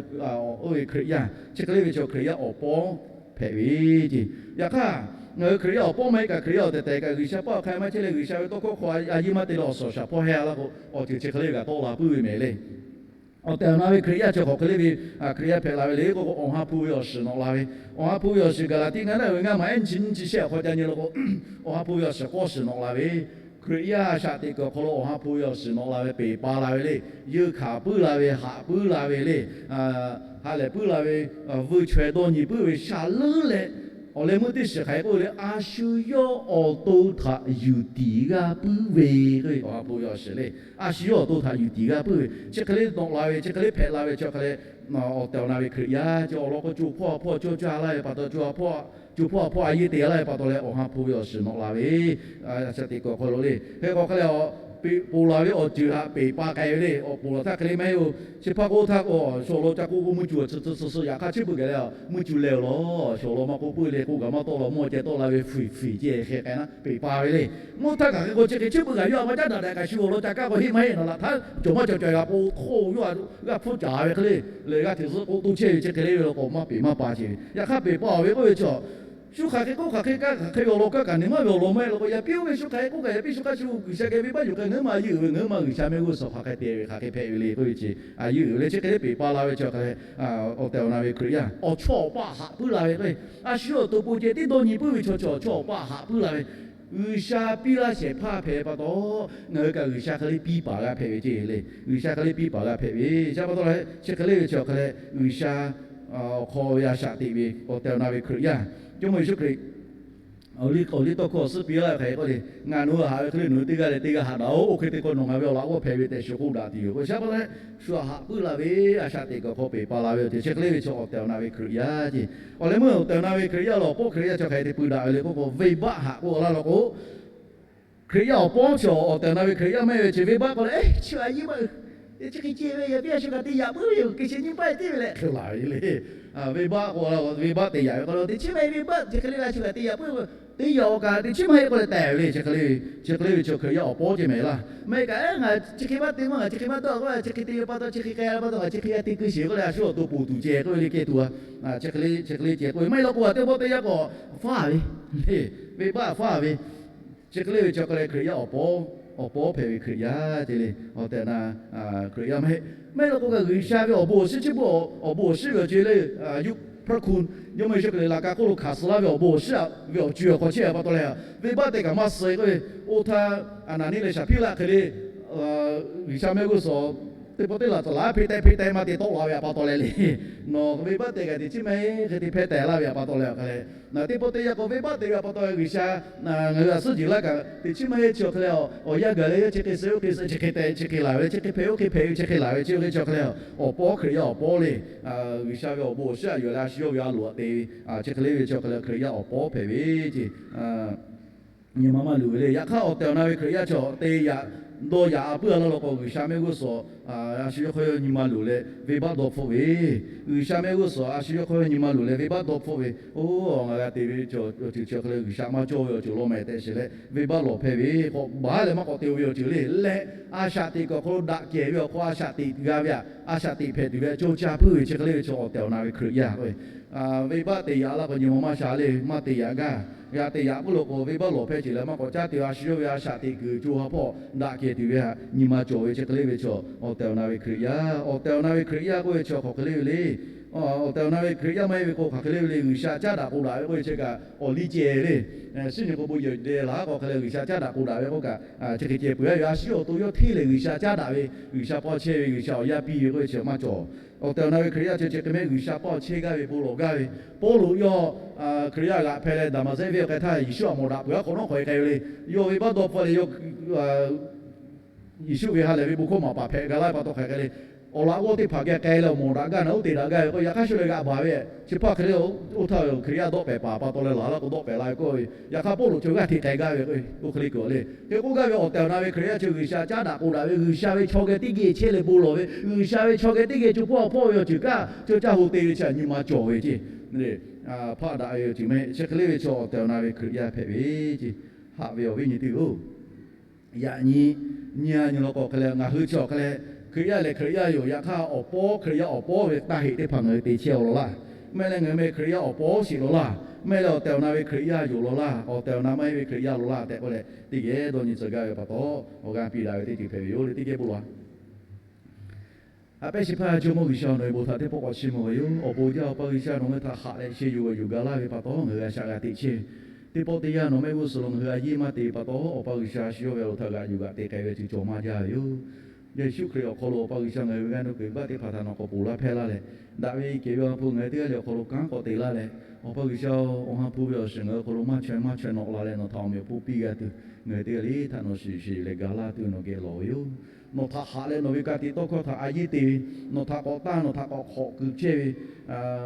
oˇ ve Hkriꞈ yaˇ chi hk'e le ve chi Hkriꞈ yaˇ awˬ pawˇ hpehꞈ ve ce. Yaꞈ hk'aˇ, ngaˬ hui Hkriꞈ yaˇ awˬ pawˇ maˇ heˆ kaꞈ Hkriꞈ yaˇ awˬ tehˬ tehˬ kaꞈ G'uiˬsha paˇ awˬ hk'aˇ maˇ chehˇ leh G'uiˬsha ve tawˇ hkawˇ hk'aw a yiˇ maˇ te leh awˬ suhˍ awˬ shaˍ hpawˇ heh la k'o, awˬ ceuˬ chi hk'e le ve kaꞈ tawˆ la puiˉ ve mehˍ le. Awˬ tehˬ awˬ na ve Hkriꞈ yaˇ chi hk'aˬ hk'e le ve, Hkriꞈ yaˇ hpehꞈ la ve le k'oˆ k'o, Awˬ ha hpu ve awˬ shiˍ nawꞈ la ve. Awˬ ha hpu ve awˬ shiˍ Gaˍlaˍtiˆ ngaˇ naˆ ve ngaˇ maˬ ehˉ nyiˇ chi nyiˇ chi shehˆ awˬ hk'aw ca nyi la k'o, Awˬ ha hpu ve awˬ shiˍ k'awˇ shiˍ nawꞈ la ve. Hkriꞈ yaˇ a shaꞈ teꞈ kuiˬ awˬ hk'aw lo Awˬ ha hpu ve awˬ shiˍ nawꞈ la ve, peˬ pa la ve le. Yeunˇ hkanˍ puiˉ la ve, haꞈ puiˉ la ve le. Ha lehˬ puiˉ la ve, vuiˇ chaweh dawˇ nyi puiˉ ve sha leuˉ leh, awˬ leh meuˇ teˇ shiˍ hk'aˬ hk'e k'oˆ ve le, a shu yawˇ awˬ to htaꞈ yuˬ tiˍ g'a puiˉ ve k'o, Awˬ ha hpu ve awˬ shiˍ le. A shu yawˇ awˬ to htaꞈ yuˬ tiˍ g'a puiˉ ve chi hk'e le nawꞈ la ve, chi hk'e le hpehꞈ la ve chi hk'e leh, awˬ tehˬ awˬ na ve Hkriꞈ yaˇ chi awˬ lawn k'o, co hpawˇ a hpawˇ cawˇ caˇ laˇ ve pa taw, co hpawˇ a co hpawˇ a hpawˇ a yiˇ te laˇ ve pa taw leh, Awˬ ha hpu ve awˬ shiˍ nawꞈ la ve. A shaꞈ teꞈ kuiˬ awˬ hk'aw lo le. Hk'e k'o hk'e leh, ponˬ laˬ ve awˬ ceuˬ htaꞈ peˬ pa k'ai ve le. Awˬ ponˬ laˬ htaˇ hk'e le maˇ heˆ-oˬ. Chi hpaˇ k'oˆ htaˇ k'o, shawˍ lawn ca k'oˆ k'o meuˇ cuˬ tsuhꞈ tsuhꞈ suhˍ suhˍ yaꞈ hk'aˇ chi beuꞈ gaˬ leh, meuˇ cuˬ leh-oˬ law, shawˍ lawn maˇ k'oˆ puiˉ le k'oˆ gaˬ maˇ tawˆ la, mawˇ ceh tawˆ la ve fuiˍ fuiˍ ceh hk'e k'ai naˉ peˬ pa ve le. Mawˇ htaˇ kaꞈ hk'e k'o chi hk'e chi beuꞈ gaˬ yawˇ a maˇ caˉ daꞈ daꞈ kaꞈ shu awˬ lawn ca kaˇ k'o heˆ maˇ heˆ naˬ laꞈ htaˇ cawˬ maˇ cawˬ cawˬ g'a k'o hk'oˆ yawˇ g'a hpfuhˇ caˍ ve hk'e le, lehˬ g'a hteꞈ zuhˆ k'oˆ toˇ chehˇ ve chi hk'e le ve law k'o maˇ peˬ maˇ pa ce ve. Yaꞈ hk'aˇ peˬ pa-oˬ ve k'oˆ ve chaw, shu hk'aˬ hk'e k'oˆ hk'aˬ hk'e kaˇ hk'aˬ hk'e ve awˬ lawn kaˇ kaꞈ neˬ maˇ ve awˬ lawn maˇ heˆ law k'o, yaꞈ piˇ oˇ ve shu hk'aˬ hk'e k'oˆ kaꞈ yaꞈ piˇ shu hk'aˇ shu G'uiˬsha geh venˇbaˆ yuˬ k'ai ngaˬ hui ma yeuˬ ve, ngaˬ hui ma G'uiˬsha mehˆ g'uˇ suhˍ hk'aˬ hk'e te ve hk'aˬ hk'e hpehꞈ ve le k'oˆ ve ce. A yeuˬ ve le chi hk'e le peˬ pa la ve chaw hk'aˬ hk'e, awˬ tehˬ awˬ na ve Hkriꞈ yaˇ awˬ chawˇ awˬ paˇ haꞈ puiˉ la ve k'o, a shu awˬ to po ceh tiˉ dawˇ nyi puiˉ ve chaw, chaw awˬ chawˇ awˬ paˇ haꞈ puiˉ la ve, G'uiˬsha piˇ laˇ shehˍ hpaˇ hpehꞈ pa taw, ngaˬ hui kaꞈ G'uiˬsha hk'e le piˇ paˍ g'a hpehꞈ ve ce le. G'uiˬsha hk'e le piˇ paˍ g'a hpehꞈ ve chi pa taw la, chi hk'e le ve chi hk'e leh G'uiˬsha awˬ hk'aw ve a shaꞈ teꞈ ve awˬ tehˬ awˬ na ve Hkriꞈ yaˇ, Jawˇmawˇ Yeˍsuˆ Hkriꞈ awˬ liˇ awˬ liˇ tawˇ hkawˇ awˬ suhˉ piˇ laˇ ve hk'aˬ hk'e k'oˆ le, ngaˬ nawˬ hui haꞈ ve hk'e le nawˬ hui teˇ g'aˇ leh teˇ g'aˇ haꞈ daꞈ-oˬ. Oˇ hk'e te k'o nawˬ ngaˬ ve awˬ laꞈ g'awˇ hpehꞈ ve tehꞈ shiˍ k'oˆ daꞈ tuˬ yoˬ k'o, sha pa taw leh shu htaꞈ haꞈ puiˉ la ve, a shaꞈ teꞈ kuiˬ awˬ hk'aw peˬ pa la ve awˬ ceuˬ chi hk'e le ve chi awˬ tehˬ awˬ na ve Hkriꞈ yaˇ ce. Awˬ leh meuˇ awˬ tehˬ awˬ na ve Hkriꞈ yaˇ lawˬ pawˆ Hkriꞈ yaˇ chi hk'aˬ hk'e te pui daꞈ ve le k'oˆ k'o, venˇbaˆ haꞈ k'oˆ laˇ law k'o, Hkriꞈ yaˇ awˬ pawˇ chi awˬ tehˬ awˬ na ve Hkriꞈ yaˇ maˇ heˆ ve chi venˇbaˆ k'oˆ leh, chi a yiˇ maˇ, chi hk'e ceh ve yaꞈ piˇ a shu kaꞈ te yaꞈ puiˉ ve yoˬ, hk'e chi nyiˇ paˆ e tiˉ ve leh hk'e laˬ ve le. Venˇbaˆ k'oˆ la, venˇbaˆ te yaꞈ ve k'oˆ la, teˇ chiˉ maˇ heˆ venˇbaˆ chi hk'e le ve a shu kaꞈ te yaꞈ puiˉ ve, te yaꞈ-oˬ kaꞈ teˇ chiˉ maˇ heˆ k'oˆ leh tehꞈ ve le. Chi hk'e le ve chi Hkriꞈ yaˇ awˬ pawˇ ceh mehˍ laˇ. Maˇ heˆ kaꞈ ngaˬ chi hk'e maˇ te maˇ, ngaˬ chi hk'e maˇ dawˇ k'oˆ, chi hk'e te ve pa taw chi hk'e k'ai la pa taw ngaˬ chi hk'e g'a te keu sheˍ k'oˆ leh a shu awˬ to poˬ tuˬ ceh k'oˆ ve le kehˬ tuˬ a. Chi hk'e le chi hk'e le ceh k'oˆ ve maˇ heˆ law k'o a teˇ pawˆ teˇ yanˇ k'awꞈ faˇ ve le. Venˇbaˆ faˇ ve chi hk'e le ve chi hk'e leh Hkriꞈ yaˇ awˬ pawˇ awˬ pawˉ hpehꞈ ve Hkriꞈ yaˇ ce le. Awˬ tehˬ awˬ na Hkriꞈ yaˇ maˇ heˆ. Maˇ heˆ law k'o kaꞈ G'uiˬsha ve awˬ bon awˬ shinˉ chi beuꞈ awˬ bon awˬ shinˉ ve awˬ ceuˬ le, yuˇ hpaˇ hku, Jawˇmawˇ Yeˍsuˆ Hkriꞈ laꞈ ka hk'oˆ lo hkanˍ suh laˇ ve awˬ bon awˬ shinˉ ve awˬ ceuˬ awˬ hk'aw chehˇ a pa taw leh, venˇbaˆ tehˬ kaꞈ maˇ suh k'oˆ ve, oˇ htaˇ Aˍnaˍniˆ leh Saˍhpiˇraˆ hk'e le, G'uiˬsha mehˆ g'uˇ suhˍ teˇ pawˆ teˇ laꞈ tcuhˍ laˬ hpeꞈ tehꞈ hpeꞈ tehꞈ maˇ te tawˆ la ve a pa taw leh le. Nawˬ venˇbaˆ tehˬ kaꞈ teꞈ chiˉ maˇ heˆ hk'e te hpehˇ tehꞈ laˇ ve a pa taw leh awˬ hk'a leh, teˇ pawˆ teˇ yanˇ k'o venˇbaˆ tehˬ ve a pa taw G'uiˬsha ngaˬ hui a suhˉ jeˬ laˇ kaꞈ teꞈ chiˉ maˇ heˆ chi awˬ hk'a leh, awˬ yanˇ gaˬ leh yawˇ chi hk'e suh oˇ hk'e suh chi hk'e tehꞈ chi hk'e laˬ ve, chi hk'e hpehꞈ oˇ hk'e hpehꞈ ve chi hk'e laˬ ve chi hk'e chi awˬ hk'a leh, awˬ pawˉ Hkriꞈ yaˇ awˬ pawˉ le. G'uiˬsha ve awˬ bon awˬ shinˉ a yuˬ leh a shu yawˇ ve a loˍ a te ve chi hk'e le ve chi awˬ hk'a leh Hkriꞈ yaˇ awˬ pawˉ hpehꞈ ve ce. Nyi ma maˇ luˬ ve le. Yaꞈ hk'aˇ awˬ tehˬ awˬ na ve Hkriꞈ yaˇ chaw te yaꞈ dawˇ yaꞈ a puiˉ a laˇ law k'o G'uiˬsha mehˆ g'uˇ suhˍ a shu yawˇ hk'aw yawˇ nyi ma luˬ leh venˇbaˆ dawˇ hpfuhˆ ve, G'uiˬsha mehˆ g'uˇ suhˍ a shu yawˇ hk'aw yawˇ nyi ma luˬ leh venˇbaˆ dawˇ hpfuhˆ ve, oˇ ngaˬ g'a te ve awˬ ceuˬ chi awˬ hk'a leh G'uiˬsha maˇ cawˇ ve awˬ ceuˬ law mehˍ tehꞈ shiˍ leh venˇbaˆ lawˬ hpehˇ ve, k'awꞈ baˬ leh maˇ k'awꞈ te-o ve awˬ ceuˬ le leh, a shaꞈ teꞈ kuiˬ awˬ hk'aw lo daꞈ kehˬ ve awˬ hk'aw a shaꞈ teꞈ g'a ve aꞈ, a shaꞈ teꞈ hpehꞈ tuˬ ve aꞈ co caˇ puiˉ ve chi hk'e le ve chaw awˬ tehˬ awˬ na ve Hkriꞈ yaˇ k'o, venˇbaˆ te yaꞈ laˇ k'o nyi ma maˇ sha le, maˇ te yaꞈ gaˇ. G'a te yaꞈ k'oˆ lo k'o venˇbaˆ lawˬ hpehˇ ce leh maˇ k'awꞈ caˉ te a shu yawˇ ve a shaꞈ teꞈ kuiˬ co ha hpawˇ daꞈ kehˬ tuˬ ve htaꞈ nyi ma cawˬ ve chi hk'e le ve chaw awˬ tehˬ awˬ na ve Hkriꞈ yaˇ. Awˬ tehˬ awˬ na ve Hkriꞈ yaˇ k'oˆ ve chi hk'aˬ hk'e le ve le. Awˬ tehˬ awˬ na ve Hkriꞈ yaˇ maˇ heˆ ve k'o hk'aˬ hk'e le ve le, G'uiˬsha caˉ daꞈ k'o daꞈ ve k'oˆ ve chi kaꞈ awˬ liˇ ceh le. Shiˉ nyi k'o bon yehˬ deh laˬ k'o hk'e leh G'uiˬsha caˉ daꞈ k'o daꞈ ve k'oˆ kaꞈ chi hk'e ceh peuˬ a ve a shu yawˇ awˬ to yawˇ hteˇ lehˬ G'uiˬsha caˉ daꞈ ve, G'uiˬsha paw chehˇ ve, G'uiˬsha awˬ yaˇ piˇ ve k'oˆ ve chi maˇ cawˬ. Awˬ tehˬ awˬ na ve Hkriꞈ yaˇ chi chi hk'e mehˆ G'uiˬsha paw chehˇ gaˇ ve bon lawˬ gaˇ ve, Pawˇluꞈ yawˇ Hkriꞈ yaˇ g'aꞈ hpehꞈ leh Daˍmaˍsehˆ venˇ awˬ k'ai htaˇ Yeˍsuˆ htaꞈ mawˬ daꞈ peuˬ a hk'awꞈ nawˉ hk'aw e k'ai ve le. Yawˇ venˇbaˆ dawˇ hpfuhˆ leh yawˇ Yeˍsuˆ ve ha lehˬ ve bon hkawˇ maˍ paˍ hpehꞈ g'a laˇ ve pa taw hk'aˬ hk'e le, awˬ laꞈ g'awˇ teˇ hpaˍ geh k'ai leh awˬ mawˬ daꞈ gaˇ na uˉ te daꞈ gaˇ ve k'o, yaꞈ hk'aˇ shu leh g'aꞈ baˬ ve chi hpaˇ hk'e le, oˇ htaˇ Hkriꞈ yaˇ dawˆ pehˍ paˍ pa taw leh laˬ laˇ k'o dawˆ pehˍ la ve k'oˆ ve, yaꞈ hk'aˇ Pawˇluꞈ chi g'aˇ hteꞈ k'ai gaˇ ve k'o, oˇ hk'e le kuiˬ le. Hk'e k'oˆ gaˇ ve awˬ tehˬ awˬ na ve Hkriꞈ yaˇ chi G'uiˬsha caˉ daꞈ k'o daꞈ ve, G'uiˬsha ve chaw geh teˇ geh chehˇ leh bon lawˬ ve, G'uiˬsha ve chaw geh teˇ geh co hpawˇ hpawˇ ve awˬ ceuˬ kaˇ co caˇ ho te ve chi htaꞈ nyi ma cawˬ ve ce. Hpaˆ daꞈ ve awˬ ceuˬ mehˆ chi hk'e le ve chaw awˬ tehˬ awˬ na ve Hkriꞈ yaˇ hpehꞈ ve ce. Haꞈ ve awˬ viˉ nyi teˇ hpaˍ-oˬ, yaꞈ nyi nyi a nyi law k'o hk'e leh ngaˬ hui chi awˬ hk'e leh Hkriꞈ yaˇ lehˬ Hkriꞈ yaˇ yoˬ. Yaꞈ hk'aˇ awˬ pawˉ Hkriꞈ yaˇ awˬ pawˉ ve taˇ heꞈ teˇ hpaˍ ngaˬ hui te chehˇ-aw law laˇ. Maˇ heˆ leh ngaˬ hui meh Hkriꞈ yaˇ awˬ pawˉ sheˍ law laˇ. Maˇ heˆ leh awˬ tehˬ awˬ na ve Hkriꞈ yaˇ yoˬ law laˇ. Awˬ tehˬ awˬ na maˇ heˆ ve Hkriꞈ yaˇ law laˇ tehꞈ k'oˆ leh teˇ geh dawˇ nyi tcuh gaˇ ve pa taw, awˬ g'aˇ piˇ daꞈ ve teˇ ceuˬ hpehꞈ ve yoˬ le teˇ geh bon lawˬ. A pehˉ shehˍ hpaˇ Jawˇmawˇ G'uiˬsha nawˬ ve bon htaꞈ teˇ pawˆ k'awꞈ chiˇ mvuh ve yoˬ. Awˬ bon jaˇ Awˬ pa G'uiˬsha nawˬ ngaˬ hui htaꞈ haꞈ leh sheh yuˬ g'awˬ yuˬ ga laˇ ve pa taw ngaˬ hui a shaꞈ g'a teꞈ chehˇ ve, teˇ pawˆ teˇ yanˇ nawˬ mehˆ g'uˇ suhˍ lo ngaˬ hui a yeˇ maˇ te ve pa taw, Awˬ pa G'uiˬsha a shu yawˇ ve awˬ htaꞈ g'aꞈ yuˬ g'aꞈ te k'ai ve awˬ ceuˬ cawˬ maˇ jaˇ ve yoˬ. Yeˍsuˆ Hkriꞈ awˬ hk'aw lo Awˬ pa G'uiˬsha ngaˬ hui ve g'aˇ nuˇ kuiˬ venˇbaˆ teˇ hpaˍ htaꞈ nawˬ k'awꞈ ponˬ laˇ hpehˇ laˇ leh, daꞈ ve kehˬ ve Awˬ ha hpu ngaˬ hui teˇ g'aˇ lehˬ awˬ hk'aw lo kanˉ k'awꞈ te laˇ leh, Awˬ pa G'uiˬsha-oˬ, Awˬ ha hpu ve awˬ shiˍ ngaˬ hui awˬ hk'aw lo maˇ chaweh maˇ chaweh nawꞈ la leh nawˬ htaꞈ awˬ meꞈ awˬ hponˇ piˇ g'a tuˬ, ngaˬ hui teˇ g'aˇ le htaꞈ nawˬ shiˍ shiˍ leh ga laˇ tuˬ nawˬ geh lawˬ ve yoˬ. Nawˬ htaꞈ haꞈ leh nawˬ ve ka tiꞈ tawˇ hkawˇ htaꞈ a yeˇ te ve, nawˬ htaꞈ k'awꞈ tanˇ nawˬ htaꞈ k'awꞈ hk'awꞈ kuiˬ chehˇ ve,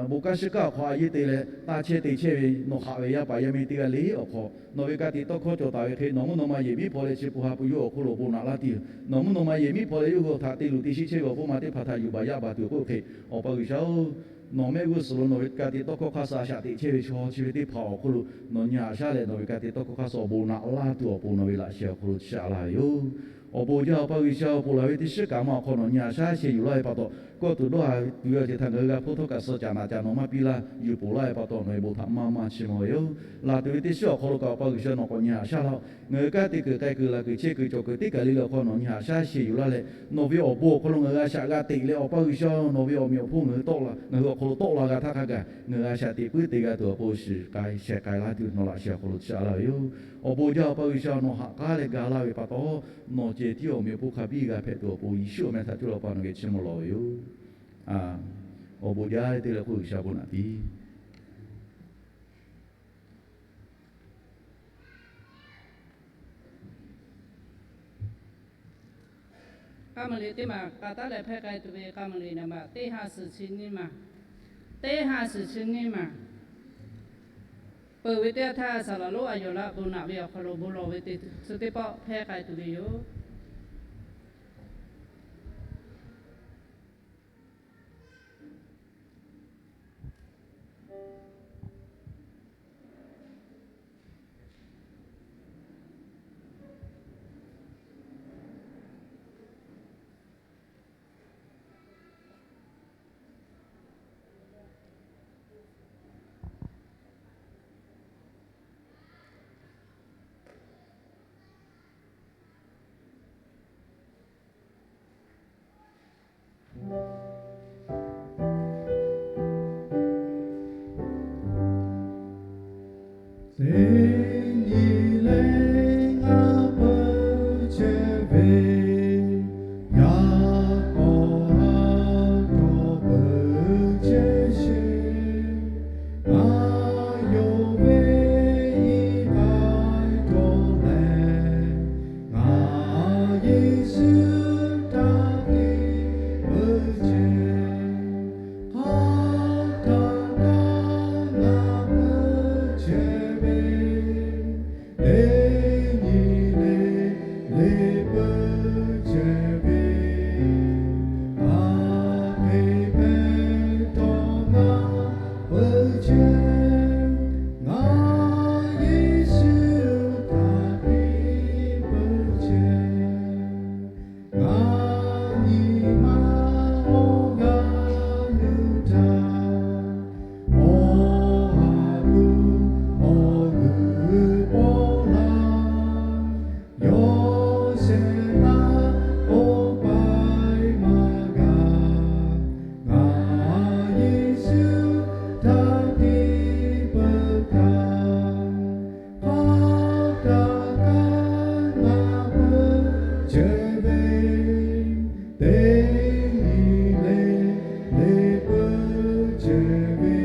bon kanˉ shiˉ kanˉ awˬ hk'aw a yeˇ te leh tanˇ chehˇ te chehˇ ve, nawˬ haꞈ ve yaˇ paˍ yaˇ miˇ teˇ g'aˇ le awˬ hk'aw nawˬ ve ka tiꞈ tawˇ hkawˇ cawˬ taˍ ve hk'e, nawˬ mvuhˇ naw ma yehˬ miˉ hpaw leh chi pu ha pu yawˇ awˬ hk'oˆ lo bon naꞈ laˇ tuˬ, nawˬ mvuhˇ naw ma yehˬ miˉ hpaw leh yawˇ hui htaꞈ te luˬ te shiˆ chehˇ ve awˬ pon ma teˇ hpaˍ htaꞈ yuˬ baˬ yaˇ baˬ tuˬ k'oˆ hk'e, Awˬ pa G'uiˬsha-oˬ, nawˬ mehˆ g'uˇ suhˍ lo nawˬ ve ka tiꞈ tawˇ hkawˇ hk'aˇ suh a shaꞈ teꞈ chehˇ ve chaw chi ve teˇ hpaˍ awˬ hk'oˆ lo nawˬ nyi haꞈ shaˉ leh nawˬ ve ka tiꞈ tawˇ hkawˇ hk'aˇ suh awˬ bon naꞈ laˇ tuˬ awˬ pon nawˬ ve laꞈ sheh awˬ hk'aw lo shaꞈ la ve yoˬ. Awˬ bon jaˇ Awˬ pa G'uiˬsha-oˬ, ponˬ laˬ ve teˇ shiˉ kaꞈ ma awˬ hk'aw nawˬ nyi haꞈ shaˉ sheh yuˬ laˇ ve pa taw, kawˇ tuˬ dawˇ ha tuˬ ve awˬ ceuˬ htaꞈ ngaˬ hui g'a hpuˇ htawˇ kaꞈ suh caꞈ naꞈ caꞈ nawˬ maˇ piˇ laˇ yuˬ ponˬ laˇ ve pa taw nawˬ ve bon htaꞈ maˇ maˇ chiˇ mvuh ve yoˬ. Laˬ tuˬ ve teˇ shiˉ awˬ hk'aw lo kaꞈ Awˬ pa G'uiˬsha nawˬ k'awꞈ nyi haꞈ shaˉ laˇ-oˬ. Ngaˬ hui kanˉ te kuiˬ k'ai kuiˬ laˬ kuiˬ chehˇ kuiˬ cawˬ kuiˬ teˇ kaˬ le le awˬ hk'aw nawˬ nyi haꞈ shaˉ sheh yuˬ laˇ leh, nawˬ ve awˬ bon awˬ hk'aw lo ngaˬ hui a shaꞈ g'a teꞈ leh Awˬ pa G'uiˬsha-oˬ, nawˬ ve awˬ meꞈ awˬ hponˇ ngaˬ hui tawˆ la, ngaˬ hui awˬ hk'aw lo tawˆ la g'a htaˇ hk'a gaˬ ngaˬ hui a shaꞈ teꞈ puiˉ te g'a tuˬ awˬ pon shiˍ k'ai sheh k'ai laˇ tuˬ nawˬ laꞈ sheh awˬ hk'aw lo shaꞈ la ve yoˬ. Awˬ bon jaˇ Awˬ pa G'uiˬsha nawˬ haꞈ k'aˉ leh ga laˇ ve pa taw, nawˬ ceh tiˉ awˬ meꞈ awˬ hponˇ hk'a biˇ g'a hpehꞈ tuˬ awˬ pon Yeˍsuˆ awˬ meh htaꞈ cuˇ leh Awˬ pa nawˬ geh chiˇ mvuh lawˬ ve yoˬ. Awˬ bon jaˇ teˇ leh hk'oˆ G'uiˬsha bon naꞈ piˇ. K'a maˬ liꞈ teˇ maˬ k'a taˉ leh hpehˇ k'ai tuˬ ve k'a maˬ liꞈ naˍ baꞈ teˇ ha suhˍ chi nyiˇ maˬ, teˇ ha suhˍ chi nyiˇ maˬ, peuˬ ve teˇ yanˇ htaˇ saˍ laˍ lonˉ a yawˬ laꞈ bon naꞈ ve awˬ hk'aw lo bon lawˬ ve te tuˬ chi teˇ pawˆ hpehˇ k'ai tuˬ ve yoˬ. Teˇ nyi le ngaˬ peuˬ chehˇ ve, yaꞈ k'aw ha dawˇ peuˬ chehˇ sheˍ. Ngaˬ yonˍ ve iˉ k'ai dawˇ leh, ngaˬ Yeˍsuˆ htaꞈ tiˇ peuˬ chehˇ. Hk'aˬ htaˇ kaꞈ ngaˬ peuˬ chehˇ ve, teˇ nyi le le peuˬ chehˇ ve, hk'aˬ hk'e hpehꞈ htawˇ ngaˬ peuˬ chehˇ. Ngaˬ Yeˍsuˆ htaꞈ tiˇ peuˬ chehˇ. Ngaˬ nyi ma awˬ g'aˇ nuˇ htaˇ, awˬ ha hpu awˬ g'uiˬ paw laˇ, yawˇ shehˍ laˇ k'oˆ paiˇ maˇ g'a. Ngaˬ Yeˍsuˆ htaꞈ tiˇ peuˬ htaˇ, hk'aˬ htaˇ kaꞈ ngaˬ peuˬ chehˇ ve, teˇ nyi le le peuˬ chehˇ ve,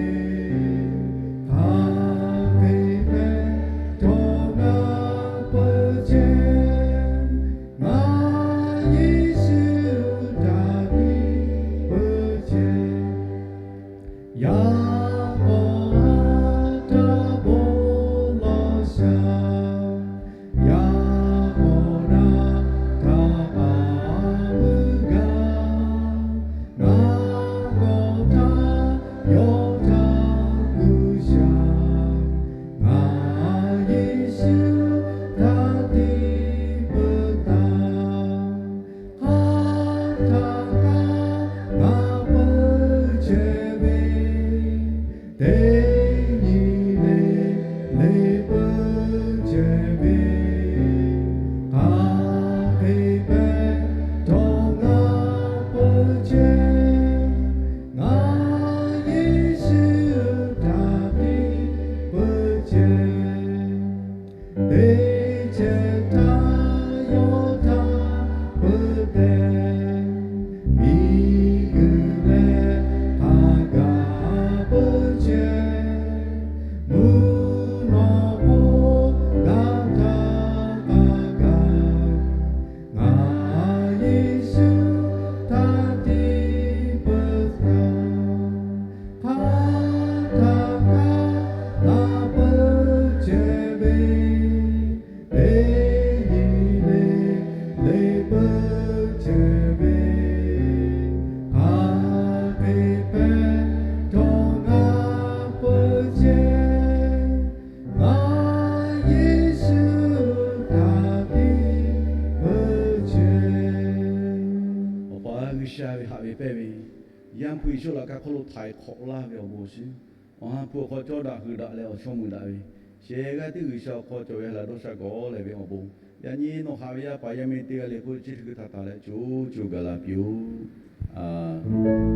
hk'aˬ hk'e hpehꞈ htawˇ ngaˬ peuˬ chehˇ. Ngaˬ Yeˍsuˆ htaꞈ tiˇ peuˬ chehˇ. Yaꞈ k'aw ha htaꞈ bon lawˬ shaˍ, yaꞈ k'aw daꞈ htaꞈ k'aˍ muiˇ gaˬ. Ngaˬ k'awꞈ htaˇ yawˇ htaꞈ kuˬ shaˍ, ngaˬ Yeˍsuˆ htaꞈ tiˇ peuˬ htaˇ, hk'aˬ htaˇ kaꞈ ngaˬ peuˬ chehˇ ve, teˇ nyi le le peuˬ chehˇ ve, hk'aˬ hk'e hpehꞈ htawˇ ngaˬ peuˬ chehˇ. Ngaˬ Yeˍsuˆ htaꞈ tiˇ peuˬ chehˇ. Teˇ chehˇ htaˇ yawˇ htaꞈ peuˬ tehꞈ, miˬguiˬ lehˬ hk'a gaˬ peuˬ chehˇ. Mvuhˇ naw k'oˆ gaˇ htaˇ k'a gaˬ, ngaˬ Yeˍsuˆ htaꞈ tiˇ peuˬ htaˇ, hk'aˬ htaˇ kaꞈ ngaˬ peuˬ chehˇ ve, teˇ nyi le le peuˬ chehˇ ve, hk'aˬ hk'e hpehꞈ htawˇ ngaˬ peuˬ chehˇ. Ngaˬ Yeˍsuˆ htaꞈ tiˇ peuˬ chehˇ. Awˬ pa G'uiˬsha ve haꞈ ve pehnˇ ve, Yaˇ hpu Yeˍsuˆ laꞈ ka hk'oˆ lo htaiˍ hk'awꞈ laˇ ve awˬ bon awˬ shinˉ, awˬ ha hpu awˬ hk'aw cawˇ daꞈ heuˬ daꞈ leh awˬ chawˇ mui daꞈ ve, shehˍ g'aˇ teˇ G'uiˬsha awˬ hk'aw cawˬ ve laꞈ dawˇ sha gawˬ leh ve awˬ bon, yaꞈ nyi nawˬ haꞈ ve yaˇ paˍ yaˇ miˇ teˇ g'aˇ le hk'oˆ chi hkui htaꞈ taˍ leh co co gaˬ la piˇ-oˬ.